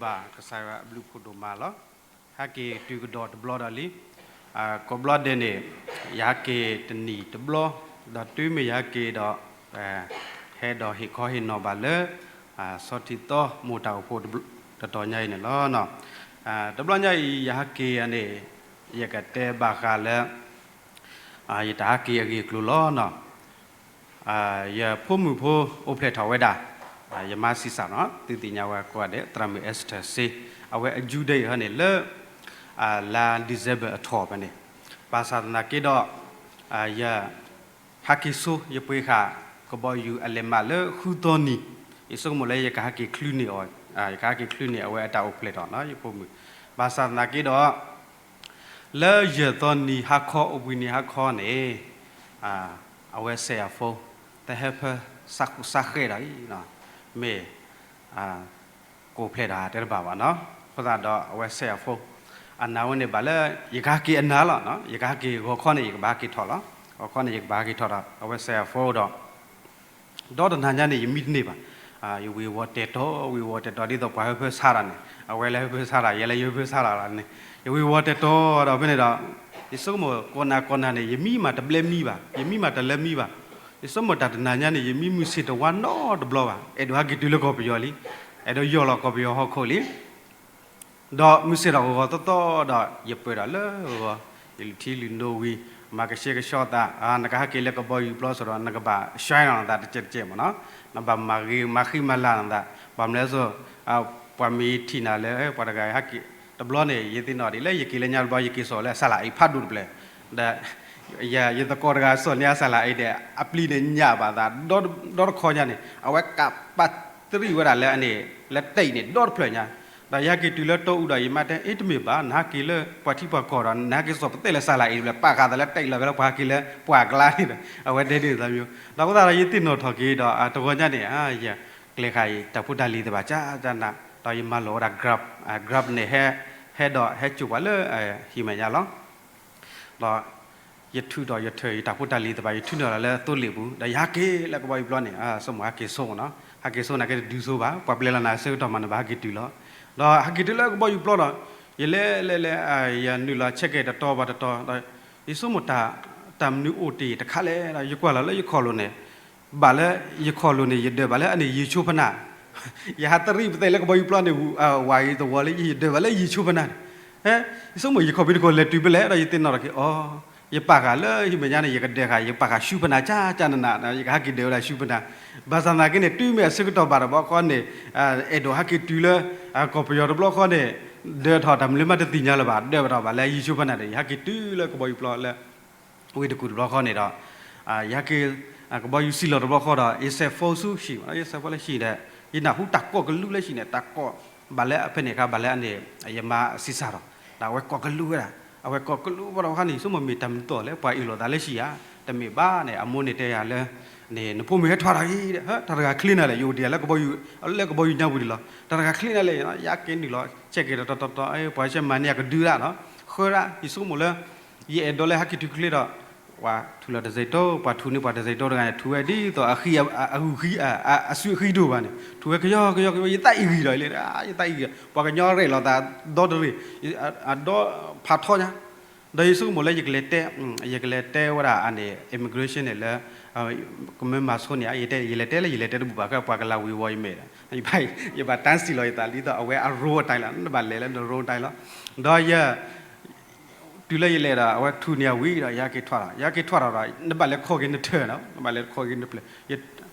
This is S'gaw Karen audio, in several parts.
ဘၣ်ကစၢ်ယွၤအဘျုးဖးဒိၣ်မးလီၤ. ဟဲက့ၤတုၤကဒီးတဘျီဒီးလံ. ကိးဘျီဒဲးန့ၣ် ယဟဲက့ၤတနံၤတဘျီ, ဒီးတုၤမ့ၢ်ယဟဲက့ၤဒီး ဟဲဒီးဟ့ၣ်ခီဟ့ၣ်နီၤဘၣ်လၢ ဆီထံသီမိၢ်တၢ်အိၣ်ဖှိၣ်တတီၤညါအံၤန့ၣ်လီၤ. တဘျီညါအံၤ ယဟဲက့ၤန့ၣ် ယကတဲဘၣ်ဃးလၢ ယတၢ်ဟဲက့ၤအဂ့ၢ်အကျိၤလီၤ. ယဖိမုၣ်ဖိအိၣ်ဖျဲၣ်ထီၣ်ဝဲဒၣ်, ယမါဆံးစၢ်နီၤ သုသ့ၣ်ညါဝဲကိးဂၤဒဲး သရၣ်မုၣ် Esther စ့, အဝဲအ due date ဟီန့ၣ်လၢ လါ December အထီၣ်ဖဲန့ၣ်, ဘၣ်ဆၣ်သနာ်က့ဒီး ယ ဟဲက့ၤဆိ ယပှ့ၤဃာ်ကဘီယူၤအလဲၤမးလၢဃုသီနံၤ, ယဆိကမိၣ်လၢယကဟဲက့ၤချုးန့ၢ်အီၤ, ယကဟဲက့ၤချုးန့ၢ်အဝဲအတၢ်အိၣ်ဖျဲၣ်ထီၣ်နီၤ ယဖိမုၣ်, ဘၣ်ဆၣ်သနာ်က့ဒီး လၢယဲၢ်သီနံၤဟါခီ အိၣ်ဘှံးနံၤဟါခီန့ၣ် အဝဲ cell phone တဟဲဖၢ စးဃဲးဒီးအံၤ, မ့ၢ် ကိၢ်ဖျဲၣ်တၢ်တဲတဘၣ်ဘၣ်နီၤ, အဃိသတးဒီးအဝဲ cell phone အနၢ်ဝဲန့ၣ်ဘၣ်လၢ ယကဟဲက့ၤအနၢ်လီၤ, ယကဟဲက့ၤဂီၤခီန့ၣ် ယကဘၣ်ဟဲက့ၤထီၣ်လီၤ, ဂီၤခီန့ၣ် ယကဘၣ်ဟဲက့ၤထီၣ်ဒီး အဝဲ cell phone ဒီး ဒီတနၤညါန့ၣ် ယမံတန့ၢ်ဘၣ်, ယဝ့ၤဝီၤတဲာ်တီၤ ဝ့ၤဝီၤတဲာ်တီၤ ဒ်သိးပှၤဟၢဖၢဆါတၢ်န့ၣ် အဝဲလၢဟၢဖၢဆါတၢ် ယဲလၢယဟၢဖၢဆါတၢ်န့ၣ် ယဝ့ၤဝီၤတဲာ်တီၤဒီးဖဲန့ၣ်ဒီး ယဆိကမိၣ်ကိးနၤကိးနၤန့ၣ် ယမံမးတဘျဲမံဘၣ်, ယမံမးတလၢမံဘၣ်, ယဆိကမိၣ်တၢ်တနၤညါန့ၣ် ယမံမုၢ်ဆ့ၣ်တဝါနီတဘျီဘၣ်, အဲၣ်ဒိးဟဲက့ၤတုၤလၢကီၢ်ပယီၤလံ, အဲၣ်ဒိးယီၢ်လီၤကီၢ်ပယီၤဟီၣ်ခိၣ်လံ ဒီးမုၢ်ဆ့ၣ်ထီၣ်ဂီၤဂီၤသီသီဒီး ယပၢၢ်ဒီးလၢဂီၤ, ယလုၢ်ထံလုၢ်နိဝံၤ, မၤကဆှဲကဆှီသး, နကဟဲက့ၤလၢကဘီယူၤပျီစိၤဒီး နကဘၣ် ဆှဲနီၤနသးတကဲးတကဲးမ့ၢ်နီၤ, နဘၣ်မၤဂ့ၤမၤဃံမၤလၤနသး, ဘၣ်မနုၤလဲၣ်, ပှၤမ့ၢ်ထံၣ်နၤလၢ ပှၤတဂၤဟဲက့ၤ, တဘျီန့ၣ် ယသ့ၣ်နီၣ်ဒ်လၢယက့ၤလၢညါတဘျီ ယက့ၤစိာ်လၢအစၢ်လၤအံၤဖးဒိၣ်တဖျၢၣ်, ဒီး ယသကိးတဂၤစိာ်န့ၢ်အစၢ်လၤအံၤဒီး အပျံၤန့ၣ်ညၣ်ဘၣ်သး, ဒီတခီညါန့ၣ် အဝဲကးပာ်တရံးဝဲဒၣ်လၢအန့ၣ် လၢတၢ်အံၤန့ၣ် ဒီတဖျၢၣ်ညါ, ဒီးယဟဲက့ၤတုၤလၢတီအူဒီး ယမါတဲ အ့ တမ့ၢ်ဘၣ် နဟဲက့ၤလၢပှၤထံပှၤကီၢ်ဒီး နဟဲက့ၤစိာ်ပသဲလၢစၢ်လၤအံၤတဖျၢၣ် ပာ်ဃာ်သးလၢတၢ်အံၤလီၤ ကဲလၢပှၤဟဲက့ၤလၢပှၤကျါန့ၣ်ဒီး အဝဲတဲဒ်န့ၣ်သးမံၤ, ဒီးအဃိသတးဒီးယသ့ၣ်နီၣ်ထီၣ်က့ၤဒီး တဂီၤညါန့ၣ် ယကျဲၤဃာ်အံၤ တၢ်ဖိတၢ်လံၤသ့ၣ်တဖၣ် ကနၣ်, ဒီးယမၤလိာ်ဝဲဒၣ် Grab, Grab န့ၣ် ဟဲ, ဟဲဒီးဟဲစိာ်ပှၤလၢ ဟံၣ်မဲာ်ညါလီၤ. ဒီးယထုးဒီးယထၢၣ် ယတၢ်ဖိတၢ်လံၤသ့ၣ်တဖၣ် ယထုးန့ၢ်လီၤလၢသိလ့ၣ်ပူၤ ဒီးယဟဲက့ၤလၢကဘီယူၤပျီန့ၣ် ဆိကမိၣ်ဟဲက့ၤဆိမ့ၢ်နီၤ, ဟဲက့ၤဆိနာ်က့တဒုးဆိဘၣ် ပှၤပျဲလီၤနၤအဆၢကတီၢ်မး နဘၣ်ဟဲက့ၤတုၤလီၤ. ဒီးဟဲက့ၤတုၤလၢကဘီယူၤပျီဒီး ယလဲၤလဲၤလဲၤ ယနုာ်လီၤဆဲးကဲးတတီၤဘၣ်တတီၤဒီး ယဆိကမိၣ်တၢ်, တၢ်မနုၤအိၣ်တ့ၢ်တခါလဲၣ်ဒီး ယကွၢ်လီၤလၢယခီၣ်လိၤန့ၣ် ဘၣ်လၢယခီၣ်လိၤန့ၣ် ယဒၢးဘၣ်လၢအန့ၣ်ယံာ်ဆိဖနၣ်, ယဟးတရံးပသဲလၢကဘီယူၤပျီန့ၣ် ဝးအံၤသဝီလၢယဒၢးဘၣ်လၢယံာ်ဆိဖနၣ်န့ၣ်, ယဆိကမိၣ်ယခီၣ်ဖံးတခီၣ်လဲၤတုၤဖဲလဲၣ်ဒီး ယသ့ၣ်နီၣ်ထီၣ်က့ၤအီၤ, ယပာ်ဃာ်လၢဟံၣ်မဲာ်ညါန့ၣ် ယကဒၢးဃာ် ယပာ်ဃာ်ဆူဖနၣ်ကၠၢ်ကၠၢ်နးနး ယကဟဲက့ၤဒၢးဝဲဒၣ်ဆူဖနၣ်, ဘၣ်ဆၣ်သနာ်က့န့ၣ် တုၤမ့ၢ်အဆၢကတီၢ်ဘၣ်တဘျီဃီန့ၣ် အဲၣ်ဒိးဟဲက့ၤတုၤလၢ ကီၢ်ပယီၤတဘျီဃီန့ၣ် ဒၢးထီၣ်တၢ်မနုၤမးတသ့ၣ်ညါလၢၤဘၣ် ဒၢးထီၣ်ဘၣ်လၢယံာ်ဆိဖနၣ်ဒီး ယဟဲက့ၤတုၤလၢကဘီယူၤပျီလၢ ဝ့ၢ်တကူၣ်တဘျီဃီန့ၣ်ဒီး ယဟဲက့ၤ ကဘီယူၤစံၣ်လီၤတဘျီဃီဒီး ယဆဲးဖိဆူဟံၣ်မ့ၢ်နီၤ ယဆဲးဖိလၢဟံၣ်ဒီး ယနၢ်ဟူတၢ်ကိးကလူးလၢဟံၣ်န့ၣ် တၢ်ကိး ဘၣ်လၢဖဲန့ၣ်အခါ ဘၣ်လၢအန့ၣ် ယမါဆံးစၢ်ဒီး ဒီးအဝဲကိးကလူးဝဲဒၣ် အဝဲကိးကလူးဘၣ်ဒီးအခါန့ၣ် ယဆိကမိၣ်မ့ၢ်တၢ်မနုၤအသီလဲၣ် ပှၤအ့ၣ်လိာ်သးလၢဟံၣ်ဧါ, တမ့ၢ်ဘၣ်န့ၣ် အမိၢ်န့ၣ်တဲယၤလၢ န့ၣ် နဖိမုၣ်ဟဲထွါထီၣ်အံၤ တၢ်တဂၤချ့နၤလဲၣ် ယအိၣ်တ့ၢ်လၢကဘီယူၤ လၢကဘီယူၤညါပူၤန့ၣ်လီၤ တၢ်တဂၤချ့နၤလဲၣ် ယက့ၤနုာ်လီၤ ဆဲးကဲးတတီၤတီၤတီၤ ပှၤဆဲးမၤန့ၢ်ယကဒုဒၣ်နီၤ ဃၢဒၣ် ယဆိကမိၣ်လၢ ယအဲၣ်ဒိးလၢဟဲက့ၤတုၤချ့ဒီး ပှၤထူးလီၤတစဲးတိၢ် ပှၤထူးန့ၢ်ပှၤတစဲးတိၢ်တဂၤန့ၣ် ထူးဝဲဒ်သိးအဂုာ်ဃံ အစုအဃံဒိၣ်ဘၣ်န့ၣ် ထူးဝဲကယီကယီကယီ ယသးအံၤဂံၢ်ဒီး ယသးအံၤဂံၢ် ပှၤကညီရဲၣ်လီၤသးဒီတရံး အဒီဖးထီညါ ဒီးယဆိကမိၣ်လၢယကလဲၤတဲ ယကလဲၤတဲဝဲဒၣ်အန့ၣ် immigration န့ၣ်လၢ ကမၢမၤဆိန့ၣ် ယတဲ ယလဲၤတဲလၢယလဲၤတဲတဘူၣ်ဘၣ် ကဲပှၤကလၤဝံၤဝီၤယမဲာ်ဒီး ယဘၣ်တၢ်စံၣ်လီၤယသး ဒ်သိးအဝဲအ roll တၢ်လီၤ နဘၣ်လဲၤလၢန roll တၢ်လီၤ ဒီးယ တုၤလၢယလဲၤဒီး အဝဲထူးန့ၢ်အဝံၤဒီး ယဟဲက့ၤထွါထီၣ် ယဟဲက့ၤထွါထီၣ်ဒီး နဘၣ်လဲၤခီက့ၤနထၢၣ်နီၤ နဘၣ်လဲၤခီက့ၤနဖျၢၣ်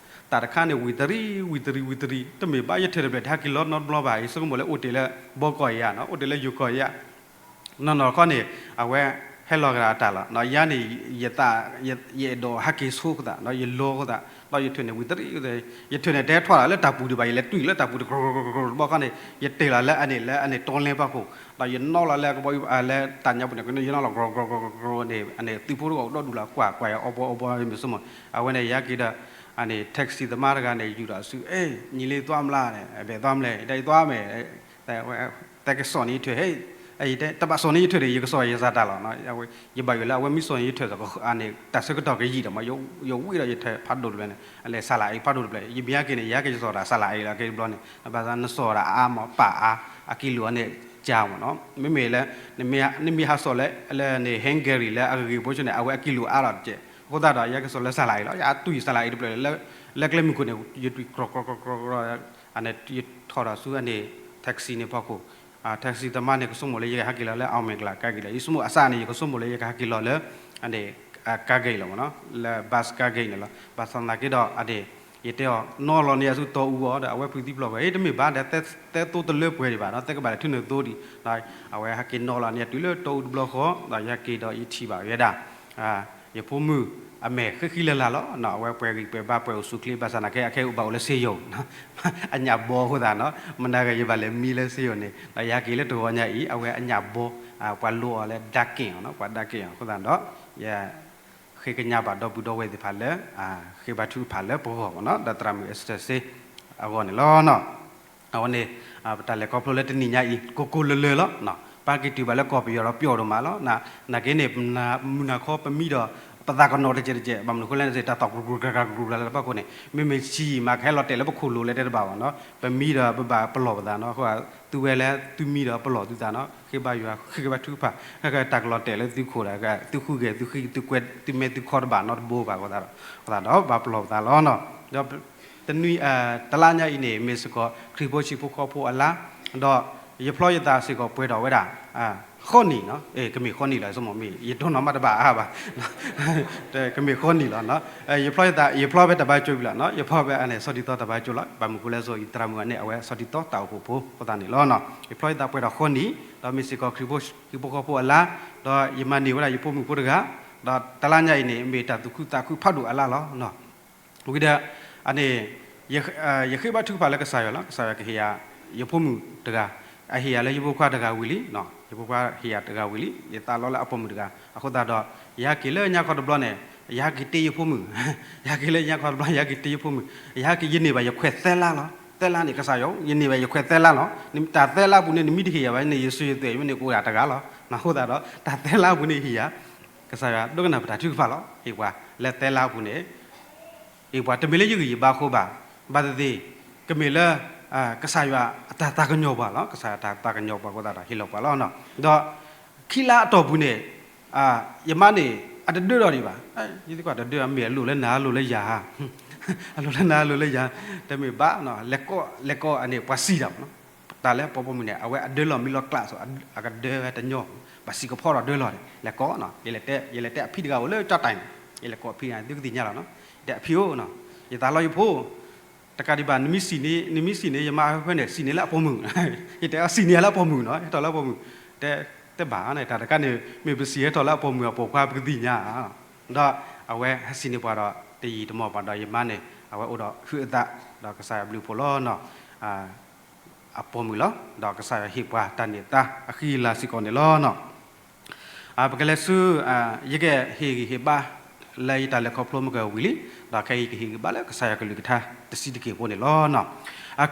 တၢ်တခါန့ၣ် ဝံၤတရံး ဝံၤတရံး ဝံၤတရံး တမ့ၢ်ဘၣ် ယထၢၣ်တဖျၢၣ် တဟဲက့ၤလီၤနီတဘျီဘၣ် ယဆိကမိၣ်လၢအိၣ်တ့ၢ်လၢဘီကီၢ်အံၤဧါနီၤ အိၣ်တ့ၢ်လၢယိၤကီၢ်အံၤဧါ နီၢ်နီၢ်တခီန့ၣ် အဝဲဟဲလီၤကဒီးအတၢ်လီၤ ဒီးယၤန့ၣ် ယသး ယအဲၣ်ဒိးဟဲက့ၤဆိအဃိသတး ဒီးယလီၤအဃိသတး ဒီးယထၢၣ်န့ၣ် ဝံၤတရံး ယထၢၣ်န့ၣ် တဟဲထွါထီၣ်လၢတၢ်ပူၤဒံးဘၣ် ယလဲၤတွံၢ်လၢတၢ်ပူၤတကြိၤကြိၤကြိၤတဘျီခီန့ၣ် ယတဲာ်လီၤလၢအန့ၣ် လၢအန့ၣ် တီလဲပၢ်ခိၣ် ဒီးယနီၣ်လီၤလၢကဘီယူၤ လၢတၢ်ညါပူၤန့ၣ် ယနီၣ်လီၤကြိၤကြိၤကြိၤကြိၤန့ၣ် အန့ၣ် သုးဖိတဂၤအိၣ်ဒီဒူၣ်လီၤ ကွၢ်ကွၢ်ယၤအီဘီအီဘီမ့ၢ်ဆိကမိၣ် အဝဲန့ၣ် ယဟဲက့ၤဒီး အန့ၣ် taxi သမားတဂၤန့ၣ် ယူၤဒီးအစု အဲ ညီလေးသွားမလား ဘယ်သွားမလဲ ဒီး သွားမယ် တဲကစီၣ်န့ၣ်ယထၢၣ် ဟဲ တဲ တဘၣ်စီၣ်န့ၣ်ယထၢၣ်ဒီး ယကစီၣ်ယသးတၢ်လီၤ ယဘၣ်ယိၣ်လၢအဝဲမ့ၢ်စီၣ်န့ၣ်ယထၢၣ်ဒီး အန့ၣ် တၢ်ဆၢကတီၢ်ကယံာ်ဒီးမး ယဝံၣ်ဒီးယထၢၣ်ဖးဒိၣ်တဖျၢၣ်န့ၣ် အလဲၤစၢ်လၤအံၤဖးဒိၣ်တဖျၢၣ် ယမ့ၢ်ဟဲက့ၤန့ၣ် ယဟဲက့ၤစီၣ်တၢ်စၢ်လၤအံၤလီၤ က့ၤတဘျီန့ၣ် ဘၣ်ဆၣ်နစီၣ်တၢ်အါမး ပာ်အါ အကံၢ်လူၤအီၤန့ၣ် ကၢ်မ့ၢ်နီၤ, မ့မ့ၢ်လၢ နမ့ၢ်ဟးစိာ်လၢ လၢန့ၣ် Hungary လၢအဂ့ၤဂ့ၤဖိဆိန့ၣ် အဝဲအကံၢ်လူၤအါလီၤတက့ၢ်. အဃိသတးဒီး ယဟဲက့ၤစိာ်လၢ salad အံၤလီၤ, ယအါတူၢ်ယ salad အံၤတဖျၢၣ်လၢ လၢကျဲမုၢ်ခိၣ်န့ၣ် ယတွံၢ်ကြီကြီကြီကြီ, ယထီၣ်ဒီးဆူအန့ၣ် taxi န့ၣ်ဖီခိၣ်, taxi သမားန့ၣ် ကဆိကမိၣ်လၢယကဟဲက့ၤလီၤလၢ အောင်မင်္ဂလာ ကါက့ၤလီၤ, ယဆိကမိၣ်အစးန့ၣ် ယကဆိကမိၣ်လၢယကဟဲက့ၤလီၤလၢ အန့ၣ် ကါဂ့ၢ်လီၤမ့ၢ်နီၤ, လၢ bus ကါဂ့ၢ်န့ၣ်လီၤ. ဘၣ်ဆၣ်သနာ်က့ဒီး အန့ၣ် ယတဲအီၤ နီၣ်လီၤန့ၢ်အဆူတီအူအီၤဒီး အဝဲဖုးသံပျီၢ်ဝဲ, အ့ တမ့ၢ်ဘၣ်ဒီး တဲသိတလၢပှဲၤဒံးဘၣ်နီၤ, တဲကဘၣ်လဲၤထုးန့ၢ်သိဒံး, အဝဲဟဲက့ၤနီၣ်လီၤန့ၢ်အတုၤလၢတီအူတဘျီဃီ, ဒီးယဟဲက့ၤဒီးယထံၣ်ဘၣ်ဝဲဒၣ် ယဖိမုၣ်အမဲာ်ဃံဃံလၢ်လၢ်လီၤ. အဝဲပှဲၤဂံၢ်ပှဲၤဘါပှဲၤအိၣ်ဆူၣ်ချ့ ဘၣ်ဆၣ်သနာ်က့ အခဲအံၤဘၣ်အိၣ်လၢဆေးရုံ အညၣ်ဘီအဃိသတးနီၤ, မနၤဂ့ၤယဘၣ်လဲၤမံလၢဆေးရုံန့ၣ်, ဒီးယဟဲက့ၤလၢတဂီၤညါအံၤ အဝဲအညၣ်ဘီ ပှၤလိအီၤလၢ ဓာတ်ကင် နီၤ, ပှၤ ဓာတ်ကင် အဃိသတးဒီး ယ ဃ့ကညးဘၣ်ဒီပုၢ်ဒီဝဲၢ်သ့ၣ်တဖၣ်လၢ ဃ့ဘါထုကဖၣ်လၢပဂီၢ်မ့ၢ်နီၤ, ဒီးသရၣ်မုၣ် Esther စ့ အဂီၢ်န့ၣ်လီၤနီၤ. အဝဲန့ၣ် ပတၢ်လဲၤခီဖျိလၢတနံၤညါအံၤ ကိၢ်ကိၢ်လၢၤလၢၤလီၤ. ပာ်က့ၤတုၤဘၣ်လၢကီၢ်ပယီၤဒီးပျီဒိၣ်မးလီၤ. နာ်က့န့ၣ် မုၢ်နၤခီပမံဒီး ပသးကနီၤတကဲးတကဲး, ဘၣ်မနုၤအဃိလဲၣ်န့ၣ် တၢ်သီၣ်ကြူကြူကြူကြူလၢပၢ်ခိၣ်န့ၣ် မ့မ့ၢ်ဆံးမး ကဟဲလီၤတဲာ်လၢပခိၣ်လိၤလၢတဲတဘၣ်ဘၣ်နီၤ. ပမံဒီးပဘၣ်ပလီၢ်ပသးနီၤ, အဃိ သုဝဲလၢသုမံဒီးပလီၢ်သုသးနီၤ, ဃ့ဘါယွၤ ဃ့ဘါထုကဖၣ် တၢ်ကလီၤတဲာ်လၢသုခိၣ်ဒီး သုဃုဂဲၤ သုဃံ သုကွဲ သုမဲာ်သုခီတဘၣ်နီတဘိဘၣ်အဃိသတးဒီး အဃိသတးဒီး ဘၣ်ပလီၢ်ပသးလီၤနီၤ. ဒီး တနွံ တလါညါအံၤန့ၣ် မ့ၢ်စ့ၢ်ကီး ခရံာ်ဖိဟံၣ်ဖိဃီဖိအလါ, ဒီးယဖျီယသးစ့ၢ်ကီးပှဲၤထီၣ်ဝဲဒၣ် ဃီနံၣ်နီၤ, ကမ့ၢ်ဃီနံၣ်လီၤ ဆိကမိၣ်မ့ၢ် ယဒိးနီၢ်မးတဘၣ်အါဘၣ်, ကမ့ၢ်ဃီနံၣ်လီၤ. ယဖျီယသး ယဖျီဖဲတၢ်ဘါကၠိဝံၤလီၤနီၤ, ယဖျီဖဲအန့ၣ် ဆီဒံသီတၢ်ဘါကၠိလီၤ. ဘၣ်မနုၤအဃိလဲၣ် ယသရၣ်မုၣ်အန့ၣ် အဝဲဆီဒံသီတၢ်အိၣ်ဖှိၣ်ဖိအဃိသတးန့ၣ်လီၤ. ယဖျီယသးပှဲၤထီၣ်ဃီနံၣ်, ဒီးမ့ၢ်စ့ၢ်ကီး ခရံာ်ဖိဟံၣ်ဖိဃီဖိအလါ, ဒီးယမၤန့ၢ်ဝဲဒၣ်ယဖိမုၣ်ဖိတဂၤ, ဒီးတလါညါအံၤန့ၣ် မ့ၢ်တၢ်သူၣ်ခုသးခုဖးဒိၣ်အလါလီၤ. ဝံၤဒီး အန့ၣ် ယဃ့ဘါထုကဖၣ်လၢကစၢ်ယွၤလီၤ. ကစၢ်ယွၤကဟ့ၣ်ယၤ ယဖိမုၣ်တဂၤ, အဟ့ၣ်ယၤလၢယဖိခွါတဂၤဝံၤလံ, ယဖိခွါဟ့ၣ်ယၤတဂၤဝံၤလံ, ယသးလီလၢအပိာ်မုၣ်တဂၤ, အဃိသတးဒီး ယဟဲက့ၤလၢညါခီတဘျီန့ၣ် ယဟဲက့ၤတ့ယဖိမုၣ်, ယဟဲက့ၤလၢညါခီတဘျီ ယဟဲက့ၤတ့ယဖိမုၣ်, ယဟဲက့ၤ ယန့ၢ်ဘၣ်ယခွဲးသၢလါလီၤ. သၢလါန့ၣ် ကစၢ်ယွၤ ယန့ၢ်ဘၣ်ယခွဲးသၢလါလီၤ. တၢ်သၢလါပူၤန့ၣ် နမ့ၢ်တဟ့ၣ်ယၤဘၣ်န့ၣ် ယစၢၤယသွဲၣ်မ့ၢ်န့ၣ် ကအိၣ်ဒၣ်တဂၤလီၤ. အဃိသတးဒီး တၢ်သၢလါပူၤန့ၣ်ဟ့ၣ်ယၤ ကစၢ်ယွၤဒိကနၣ်ပတၢ်ထုကဖၣ်လီၤ. ဟ့ၣ်ပှၤလၢသၢလါပူၤန့ၣ် ဟ့ၣ်ပှၤတမ့ၢ်လၢယဂံၢ်ယဘါအဃိဘၣ်, ဘၣ်သ့ၣ်သ့ၣ် ကမ့ၢ်လၢ ကစၢ်ယွၤအတၢ်သးကညီၤပှၤလီၤ. ကစၢ်ယွၤတၢ်သးကညီၤပှၤအဃိသတးဒီး ဟ့ၣ်လီၤပှၤလီၤ. ဒီး ခံလါအတီၢ်ပူၤန့ၣ် ယမါန့ၣ် အတဒၢထီၣ်ဒံးဘၣ်. ယသ့ၣ်ကွၢ်တဒၢ အမ့ၢ်အလိၣ်လၢနၤ အလိၣ်လၢယၤဧါ, အလိၣ်လၢနၤ အလိၣ်လၢယၤ, တမ့ၢ်ဘၣ်, လဲၤကိး လဲၤကိးန့ၣ် ပှၤစံးတၢ်မ့ၢ်နီၤ. တၢ်လၢပိာ်မုၣ်န့ၣ် အဝဲအဒၢလီၢ်မ့ၢ်လီၢ်ကျးစိး အကဒၢဝဲတညီ, ဘၣ်စံးကဖီဒီးဒၢလီၢ်န့ၣ် လဲၤကိး, ယလဲၤတဲအဖံတဂၤအိၣ်လၢကၠီၣ်တဲာ်န့ၣ်, ယလဲၤကိးအဖံတဂၤ သုကသ့ၣ်ညါလီၤနီၤ. ယတဲအဖံဧၢ, ယသးလီယဖိ တကးဒံးဘၣ် နမ့ၢ်စံးန့ၣ် နမ့ၢ်စံးန့ၣ် ယမါဖဲန့ၣ် စံးန့ၣ်လၢအပိာ်မုၣ်, ယတဲအီၤ စံးန့ၣ်လၢအပိာ်မုၣ်နီၤ, ဟဲထီၣ်လၢအပိာ်မုၣ်, တဲတဘၣ်န့ၣ် တၢ်တခါန့ၣ် မ့ၢ်ပစံးဟဲထီၣ်လၢအပိာ်မုၣ်အပိာ်ခွါ ပကသ့ၣ်ညါဧါ. ဒီးအဝဲဟဲစံးန့ၢ်ပှၤဒီး တယံာ်တမီၢ်ဘၣ်ဒီး ယမါန့ၣ် အဝဲအိၣ်ဒီးဟုးအသး ဒီးကစၢ်ယွၤဘျုးဖှိၣ်လီၤနီၤ. အပိာ်မုၣ်လီၤ. ဒီးကစၢ်ယွၤဟ့ၣ်ပှၤတၢ်န့ၢ်သါအဃံအလၤစ့ၢ်ကီးန့ၣ်လီၤနီၤ. ပကလဲၤဆူ ယကဟ့ၣ်ဂံၢ်ဟ့ၣ်ဘါ လၢယတၢ်လဲၤခီဖျိမ့ၢ်ကဝံၤလံ, ဒီးခဲအံၤကဟ့ၣ်ဂံၢ်ဘါလၢကစၢ်ယွၤကလုၢ်ကထါတဆံးတက့ၢ်ဖိန့ၣ်လီၤ.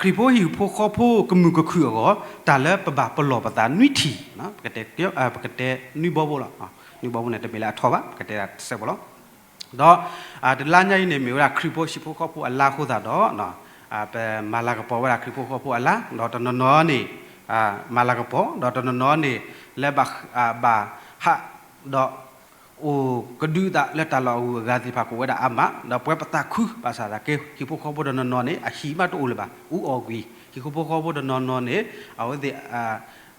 ခရံာ်ဖိဟံၣ်ဖိဃီဖိကမုာ်ကခုၣ်အဂီၢ် တၢ်လၢပဘၣ်ပလီၢ်ပသးနွံထံၣ်, ပကတဲ ပကတဲနွံဘီဖိလီၤ. နွံဘီဖိန့ၣ် တမ့ၢ်လၢအထီဘၣ်, ပကတဲဒၣ်တစဲးဖိလီၤ. ဒီး တလါညါအံၤန့ၣ် မ့ၢ်ဝဲဒၣ်ခရံာ်ဖိဟံၣ်ဖိဃီဖိအလါအဃိသတးဒီး ပမၤလၤကပီၤဝဲဒၣ်ခရံာ်ဖိဃီဖိအလါ, ဒီးတနီၤနီၤန့ၣ် မၤလၤကပီၤ, ဒီးတနီၤနီၤန့ၣ် လၢ ဘၣ်ဟးဒီး အိၣ်ကဒုအသးလၢတၢ်လီၢ်အဂုၤအဂၤသ့ၣ်တဖၣ်ကအိၣ်ဝဲဒၣ်အါမး, ဒီးပဝဲပသးခု ဘၣ်ဆၣ်သနာ်က့ ဟံၣ်ဖိဃီဖိတနီၤနီၤန့ၣ် အဟံၣ်မးတအိၣ်လၢၤဘၣ်, အူအီၣ်ကွံာ်, ဟံၣ်ဖိဃီဖိတနီၤနီၤန့ၣ် အဝဲသ့ၣ်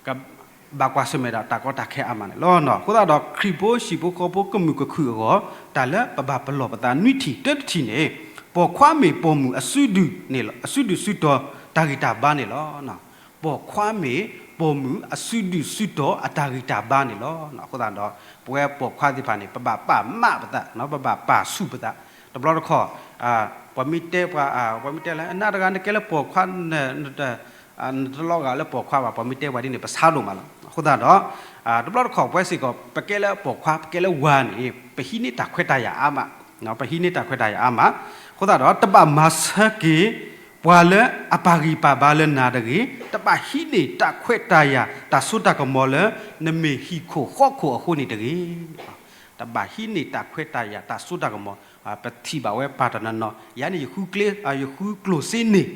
ကဘၣ်ကွၢ်ဆၢၣ်မဲာ်ဒီးတၢ်ကီတၢ်ခဲအါမးန့ၣ်လီၤ. အဃိသတးဒီး ခရံာ်ဖိဟံၣ်ဖိဃီဖိကမုာ်ကခုၣ်အဂီၢ် တၢ်လၢပဘၣ်ပလီၢ်ပသးနွံထံၣ်တၢတထံၣ်န့ၣ်, ပိာ်ခွါမ့ၢ်ပိာ်မုၣ်အစုဒုၣ်န့ၣ်လီၤ, အစုဒုၣ်စုတီၤတၢ်ဂံၢ်တၢ်ဘါန့ၣ်လီၤ. ပိာ်ခွါမ့ၢ်ပိာ်မုၣ်အစုဒုၣ်စုတီၤအတၢ်ဂံၢ်တၢ်ဘါန့ၣ်လီၤ. အဃိသတးဒီး ပဝဲပိာ်ခွါသ့ၣ်တဖၣ်န့ၣ် ပဘၣ်ပာ်မးပသး, ပဘၣ်ပာ်ဆူၣ်ပသး, တဘျီတခီၣ် ပှၤမ့ၢ်တဲပှၤ ပှၤမ့ၢ်တဲလၢ နၤတဂၤနကဲလၢပိာ်ခွါ နတလီၤဂာ်လၢပိာ်ခွါဘၣ်, ပှၤမ့ၢ်တဲပှၤဒ်န့ၣ် ပဆါဒိၣ်မးလီၤ. အဃိသတးဒီး တဘျီတခီၣ်ပဝဲစ့ၢ်ကီး ပကဲလၢပိာ်ခွါ ပကဲလၢဝၤန့ၣ် ပဟံးန့ၢ်တၢ်ခွဲးတၢ်ယာ်အါမး, ပဟံးန့ၢ်တၢ်ခွဲးတၢ်ယာ်အါမး, အဃိသတးဒီး တဘၣ်မၤဆၢက့ၤ ပှၤလၢအပာ်ဂံၢ်ပာ်ဘါလၢနၤတဂ့ၤ, တဘၣ်ဟံးန့ၢ်တၢ်ခွဲးတၢ်ယာ် တၢ်စိတၢ်ကမီၤလၢ နမ့ၢ်ဟံၣ်ခိၣ်ဃီခိၣ်အဃိန့ၣ်တဂ့ၤ. တဘၣ်ဟံးန့ၢ်တၢ်ခွဲးတၢ်ယာ် တၢ်စိတၢ်ကမီၤ, ပထံၣ်ဘၣ်ဝဲပၢ်တနီၤနီၤ, ယၤန့ၣ် ယဃုကျိၣ်စ့န့ၢ်,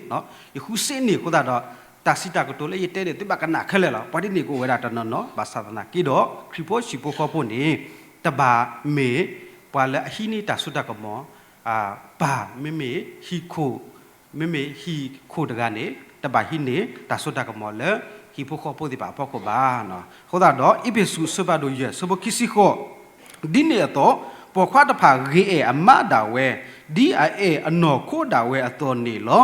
ယဃုစ့န့ၢ်အဃိသတးဒီး တၢ်စံးတၢ်ကတိၤလၢယတဲန့ၣ် သုဘၣ်ကနၣ်ခဲလၢာ်လီၤ. ပှၤဒ်န့ၣ်ကအိၣ်ဝဲဒၣ်တနီၤနီၤ ဘၣ်ဆၣ်သနာ်က့ဒီး ခရံာ်ဖိဟံၣ်ဖိဃီဖိန့ၣ် တဘၣ်မ့ၢ်ပှၤလၢအဟံးန့ၢ်တၢ်စိတၢ်ကမီၤ ပၢ်မ့မ့ၢ်ဟံၣ်ခိၣ် မ့မ့ၢ်ဟံၣ်ခိၣ်တဂၤန့ၣ် တဘၣ်ဟံးန့ၢ်တၢ်စိတၢ်ကမီၤလၢ ဟံၣ်ဖိဃီဖိသ့ၣ်တဖၣ်အဖီခိၣ်ဘၣ်. အဃိသတးဒီး အ့းဖ့းစူးအဆၢဖးဒိၣ်ယဲၢ် အဆၢဖိခံဆံဃိး, ဒ်န့ၣ်အသိး ပိာ်ခွါတဖၣ်ဂ့ၤအဲၣ်အမါဒၣ်ဝဲ, ဒ်အအဲၣ်အနီၢ်ခိဒၣ်ဝဲအသိးန့ၣ်လီၤ.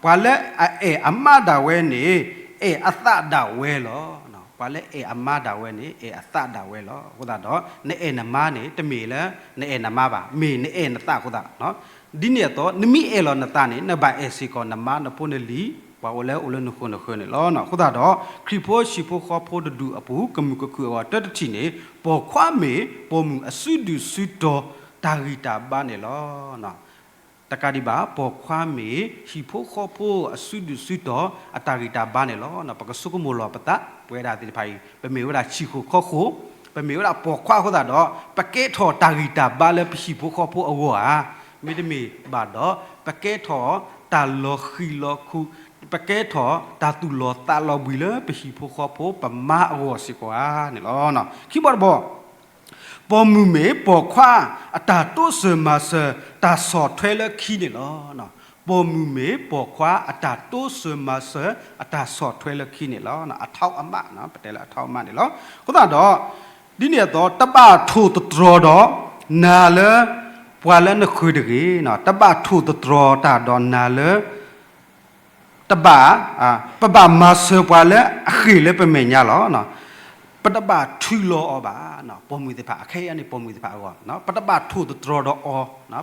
ပှၤလၢအအဲၣ်အမါဒၣ်ဝဲန့ၣ် အဲၣ်အသးဒၣ်ဝဲလီၤ. ပှၤလၢအဲၣ်အမါဒၣ်ဝဲန့ၣ် အဲၣ်အသးဒၣ်ဝဲလီၤ. အဃိသတးဒီး နအဲၣ်နမါန့ၣ် တမ့ၢ်လၢနအဲၣ်နမါဘၣ်, မ့ၢ်နအဲၣ်နသးအဃိသတး ဒ်န့ၣ်အသိး နမ့ၢ်အဲၣ်လီၤနသးန့ၣ် နဘၣ်အဲၣ်စ့ၢ်ကီးနမါနဖိနလံၤ ပှၤအိၣ်လၢအိၣ်လၢနဃၢၤနဃၢၤန့ၣ်လီၤ. အဃိသတးဒီး ခရံာ်ဖိဟံၣ်ဖိဃီဖိတဒူၣ်အပူၤ ကမုာ်ကခုၣ်အဂီၢ်တၢတထံၣ်န့ၣ် ပိာ်ခွါမ့ၢ်ပိာ်မုၣ်အစုဒုၣ်စုတီၤတၢ်ဂံၢ်တၢ်ဘါန့ၣ်လီၤ. တကးဒံးဘၣ် ပိာ်ခွါမ့ၢ်ဟံၣ်ဖိဃီဖိအစုဒုၣ်စုတီၤ အတၢ်ဂံၢ်တၢ်ဘါန့ၣ်လီၤ. ပကဆိကမိၣ်လီၤပသး ပဝဲဒၣ်သ့ၣ်တဖၣ်အံၤ ပမ့ၢ်ဝဲဒၣ်ဆံၣ်ခိၣ်ခီခိၣ် ပမ့ၢ်ဝဲဒၣ်ပိာ်ခွါအဃိသတးဒီး ပကဲထီၣ်တၢ်ဂံၢ်တၢ်ဘါလၢပဟံၣ်ဖိဃီဖိအဂီၢ်ဧါ, မ့တမ့ၢ်ဘၣ်ဒီး ပကဲထီၣ်တၢ်လီၤဃံၤလီၤခူ ပကဲထီၣ်တၢ်သူၣ်လီၤသးလီၤဘှံးလၢပဟံၣ်ဖိဃီဖိပမါအဂီၢ်စ့ၢ်ကီးဧါန့ၣ်လီၤ. ခံဘီတဘီ ပိာ်မုၣ်မ့ၢ်ပိာ်ခွါအတၢ်တိစၢၤမၤစၢၤတၢ်ဆီၣ်ထွဲလၢခံန့ၣ်လီၤ. ပိာ်မုၣ်မ့ၢ်ပိာ်ခွါအတၢ်တိစၢၤမၤစၢၤ အတၢ်ဆီၣ်ထွဲလၢခံန့ၣ်လီၤ. အထောက်အပံ့ ပတဲလၢအထောက်အပံ့န့ၣ်လီၤ. အဃိသတးဒီး ဒ်န့ၣ်အသိး တဘၣ်ထိၣ်သတြီၤဒီးနၤလၢ ပှၤလၢနဃၢၤတဂ့ၤ, တဘၣ်ထိၣ်သတြီၤတၢ်ဒီးနၤလၢ တဘၣ်, ပဘၣ်မၤစၢၤပှၤလၢအဃ့ၢ်လၢပမဲာ်ညါလီၤ. ပတဘၣ်ထုးလီၤအီၤဘၣ်, ပိာ်မုၣ်သ့ၣ်တဖၣ် အခဲအံၤန့ၣ် ပိာ်မုၣ်သ့ၣ်တဖၣ်အဂီၢ် ပတဘၣ်ထိၣ်သတြီၤဒီးအီၤ,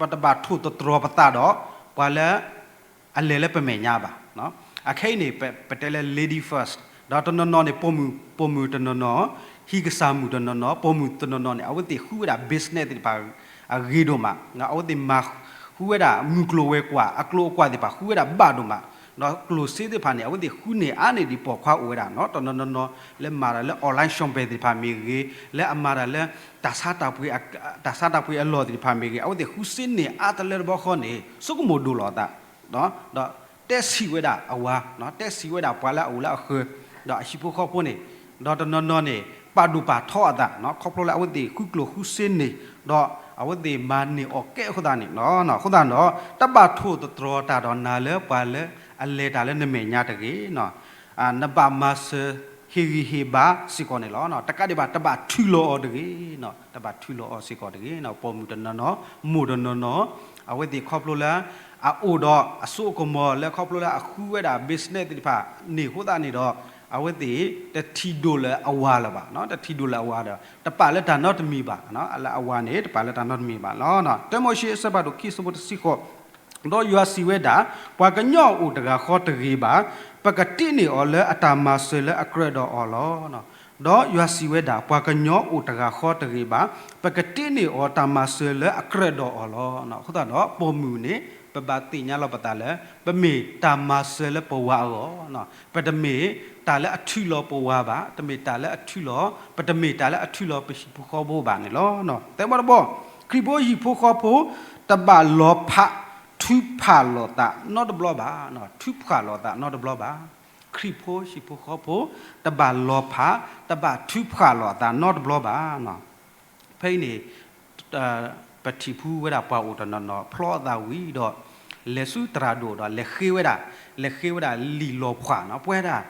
ပတဘၣ်ထိၣ်သတြီၤပသးဒီး ပှၤလၢ အလဲၤလၢပမဲာ်ညါဘၣ်. အခဲအံၤန့ၣ် ပတဲလၢ lady first ဒီးတနီၤနီၤန့ၣ် ပိာ်မုၣ်တနီၤနီၤ, ဟံၣ်ကစၢ်မုၣ်တနီၤနီၤ, ပိာ်မုၣ်တနီၤနီၤန့ၣ် အဝဲသ့ၣ်ဃုဝဲဒၣ် business သ့ၣ်တဖၣ် အဂ့ၤဒိၣ်မး, အဝဲသ့ၣ်မၤဃုဝဲဒၣ် မုၢ်ကျိၤဝဲၤကွာ် အကျိၤအကွာ်သ့ၣ်တဖၣ် ဃုဝဲဒၣ်ဘၣ်ဒိၣ်မး, ဒီးကျိၣ်စ့သ့ၣ်တဖၣ်န့ၣ် အဝဲသ့ၣ်ဃုန့ၢ်အါန့ၢ်ဒံးပိာ်ခွါအိၣ်ဝဲဒၣ်နီၤ, တနီၤနီၤနီၤ လၢမၤတၢ်လၢ online shopping သ့ၣ်တဖၣ်မ့ၢ်ဂ့ၤ, လၢအမၤတၢ်လၢ တၢ်ဆါတၢ်ပှ့ၤအလီၢ်သ့ၣ်တဖၣ်မ့ၢ်ဂ့ၤ, အဝဲသ့ၣ်ဃုစ့န့ၢ်အါတလၢတဘျီဃီန့ၣ် ဆိကမိၣ်ဒိၣ်လီၤအသး ဒီးတဲဆံးဝဲဒၣ်အဝၤ, တဲဆံးဝဲဒၣ်ပှၤလၢအအိၣ်လၢအဃၢၤ, ဒီးအဟံၣ်ဖိဃီဖိန့ၣ်, ဒီးတနီၤနီၤန့ၣ် ပာ်ဒိၣ်ပာ်ထီအသး, ခီဖျိလၢအဝဲသ့ၣ်ဃုကျိၣ်ဃုစ့န့ၢ်, ဒီးအဝဲသ့ၣ်မၤန့ၢ်အီၣ်ကဲအဃိသတးန့ၣ်လီၤ. အဃိသတးဒီး တဘၣ်ထိၣ်သတြီၤတၢ်ဒီးနၤလၢပှၤလၢအလဲၤတၢ်လၢနမဲာ်ညါတဂ့ၤ, နဘၣ်မၤစၢၤဟ့ၣ်ဂံၢ်ဟ့ၣ်ဘါစ့ၢ်ကီးန့ၣ်လီၤ. တကးဒံးဘၣ် တဘၣ်ထုးလီၤအီၤတဂ့ၤ, တဘၣ်ထုးလီၤအီၤစ့ၢ်ကီးတဂ့ၤ, ပိာ်မုၣ်တနီၤနီၤ မိၢ်တနီၤနီၤ အဝဲသ့ၣ်ခီဖျိလၢ အအိၣ်ဒီးအစိအကမီၤလၢခီဖျိလၢအဃုဝဲဒၣ် business သ့ၣ်တဖၣ်န့ၣ်အဃိသတးန့ၣ်ဒီး အဝဲသ့ၣ်တထံၣ်ဒိၣ်လၢအဝၤလၢၤဘၣ်, တထံၣ်ဒိၣ်လၢအဝၤဒီး တပာ်လၢတၢ်နီတမံၤဘၣ်, လၢအဝၤန့ၣ် တပာ်လၢတၢ်နီတမံၤဘၣ်လီၤ. တၢမိၤၡ့အဆၢဖးဒိၣ်ခံ အဆၢဖိတဆံဃိး, ဒီးယွၤစံးဝဲဒၣ်, ပှၤကညီအိၣ်တဂၤဃီတဂ့ၤဘၣ်, ပကတ့န့ၢ်အီၤလၢအတၢ်မၤစၢၤလၢအကြၢးဒီးအီၤလီၤ. ဒီးယွၤစံးဝဲဒၣ်, ပှၤကညီအိၣ်တဂၤဃီတဂ့ၤဘၣ်, ပကတ့န့ၢ်အီၤတၢ်မၤစၢၤလၢအကြၢးဒီးအီၤလီၤ. အဃိသတးဒီး ပိာ်မုၣ်န့ၣ် ပဘၣ်သ့ၣ်ညါလီၤပသးလၢ ပမ့ၢ်တၢ်မၤစၢၤလၢပဝၤအဂီၢ်, ပတမ့ၢ်တၢ်လၢအထုးလီၤပဝၤဘၣ်, တမ့ၢ်တၢ်လၢအထုးလီၤ, ပတမ့ၢ်တၢ်လၢအထုးလီၤပဟံၣ်ဖိဃီဖိဘၣ်န့ၣ်လီၤ. သၢဘီတဘီ, ခရံာ်ဖိဟံၣ်ဖိဃီဖိ တဘၣ်လီၤဖးထုးဖးလီၤသးနီတဘျီဘၣ်, ထုးဖးလီၤသးနီတဘျီဘၣ်. ခရံာ်ဖိဟံၣ်ဖိဃီဖိ တဘၣ်လီၤဖး, တဘၣ်ထုးဖးလီၤအသးနီတဘျီဘၣ်. ဖဲအံၤန့ၣ် ပထံၣ်ဖူဝဲဒၣ်ပှၤအိၣ်တနီၤနီၤ ဖျီအသးဝံၤဒီး လဲၤဆူသရၣ်ဒိၣ်ဒီး လဲၤဃ့ဝဲဒၣ်, လဲၤဃ့ဝဲဒၣ်လံာ်လီၤဖှၣ်နီၤ, ပဝဲဒၣ်,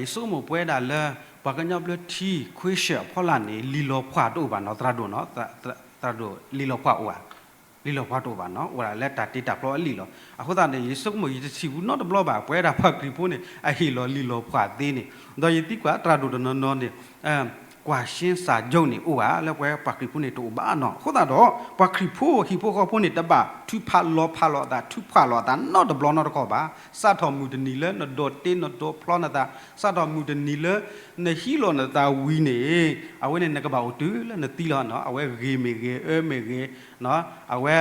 ယဆိကမိၣ်ပဝဲဒၣ်လၢ ပှၤကညီဘျၢထံ ခွ့ရှၢၣ်အဖီလာ်န့ၣ် လံာ်လီၤဖှၣ်တအိၣ်ဘၣ်နီၤ, သရၣ်ဒိၣ်နီၤ, သရၣ်ဒိၣ် လံာ်လီၤဖှၣ်အိၣ်ဧါ, လံာ်လီၤဖှၣ်တအိၣ်ဘၣ်နီၤ, အိၣ်ဒၣ်လၢတၢ်တ့တၢ်ဖျီအလံာ်လီၤ. အဃိသတးန့ၣ် ယဆိကမိၣ်ယတထံၣ်ဘူးနီတဘျီဘၣ် ပဝဲဒၣ်ပှၤခရံာ်ဖိန့ၣ် အဟ့ၣ်လီၤလံာ်လီၤဖှၣ်သ့န့ၣ်, ဒီးယသံကွၢ်သရၣ်ဒိၣ်တနီၤနီၤန့ၣ် ကွၢ်ရှင်းစာချုပ် န့ၣ်အိၣ်ဧါ, လၢပဝဲပှၤခရံာ်ဖိန့ၣ်တအိၣ်ဘၣ်နီၤ. အဃိသတးဒီး ပှၤခရံာ်ဖိဟံၣ်ဖိဃီဖိန့ၣ် တဘၣ်ထုးဖးလီၤဖးလီၤအသး ထုးဖးလီၤအသးနီတဘျီနီတခီၣ်ဘၣ်. စးထီၣ်မုၢ်တနံၤလၢနဒိးတ့နဒိးဖျီနသး, စးထီၣ်မုၢ်တနံၤလၢ နဟံးလီၤနသးဝံၤန့ၣ် အဝဲန့ၣ်နကဘၣ်အိၣ်တုၤလၢနသံလီၤနီၤ. အဝဲဂ့ၤမ့ၢ်ဂ့ၤ အၢမ့ၢ်ဂ့ၤ, အဝဲ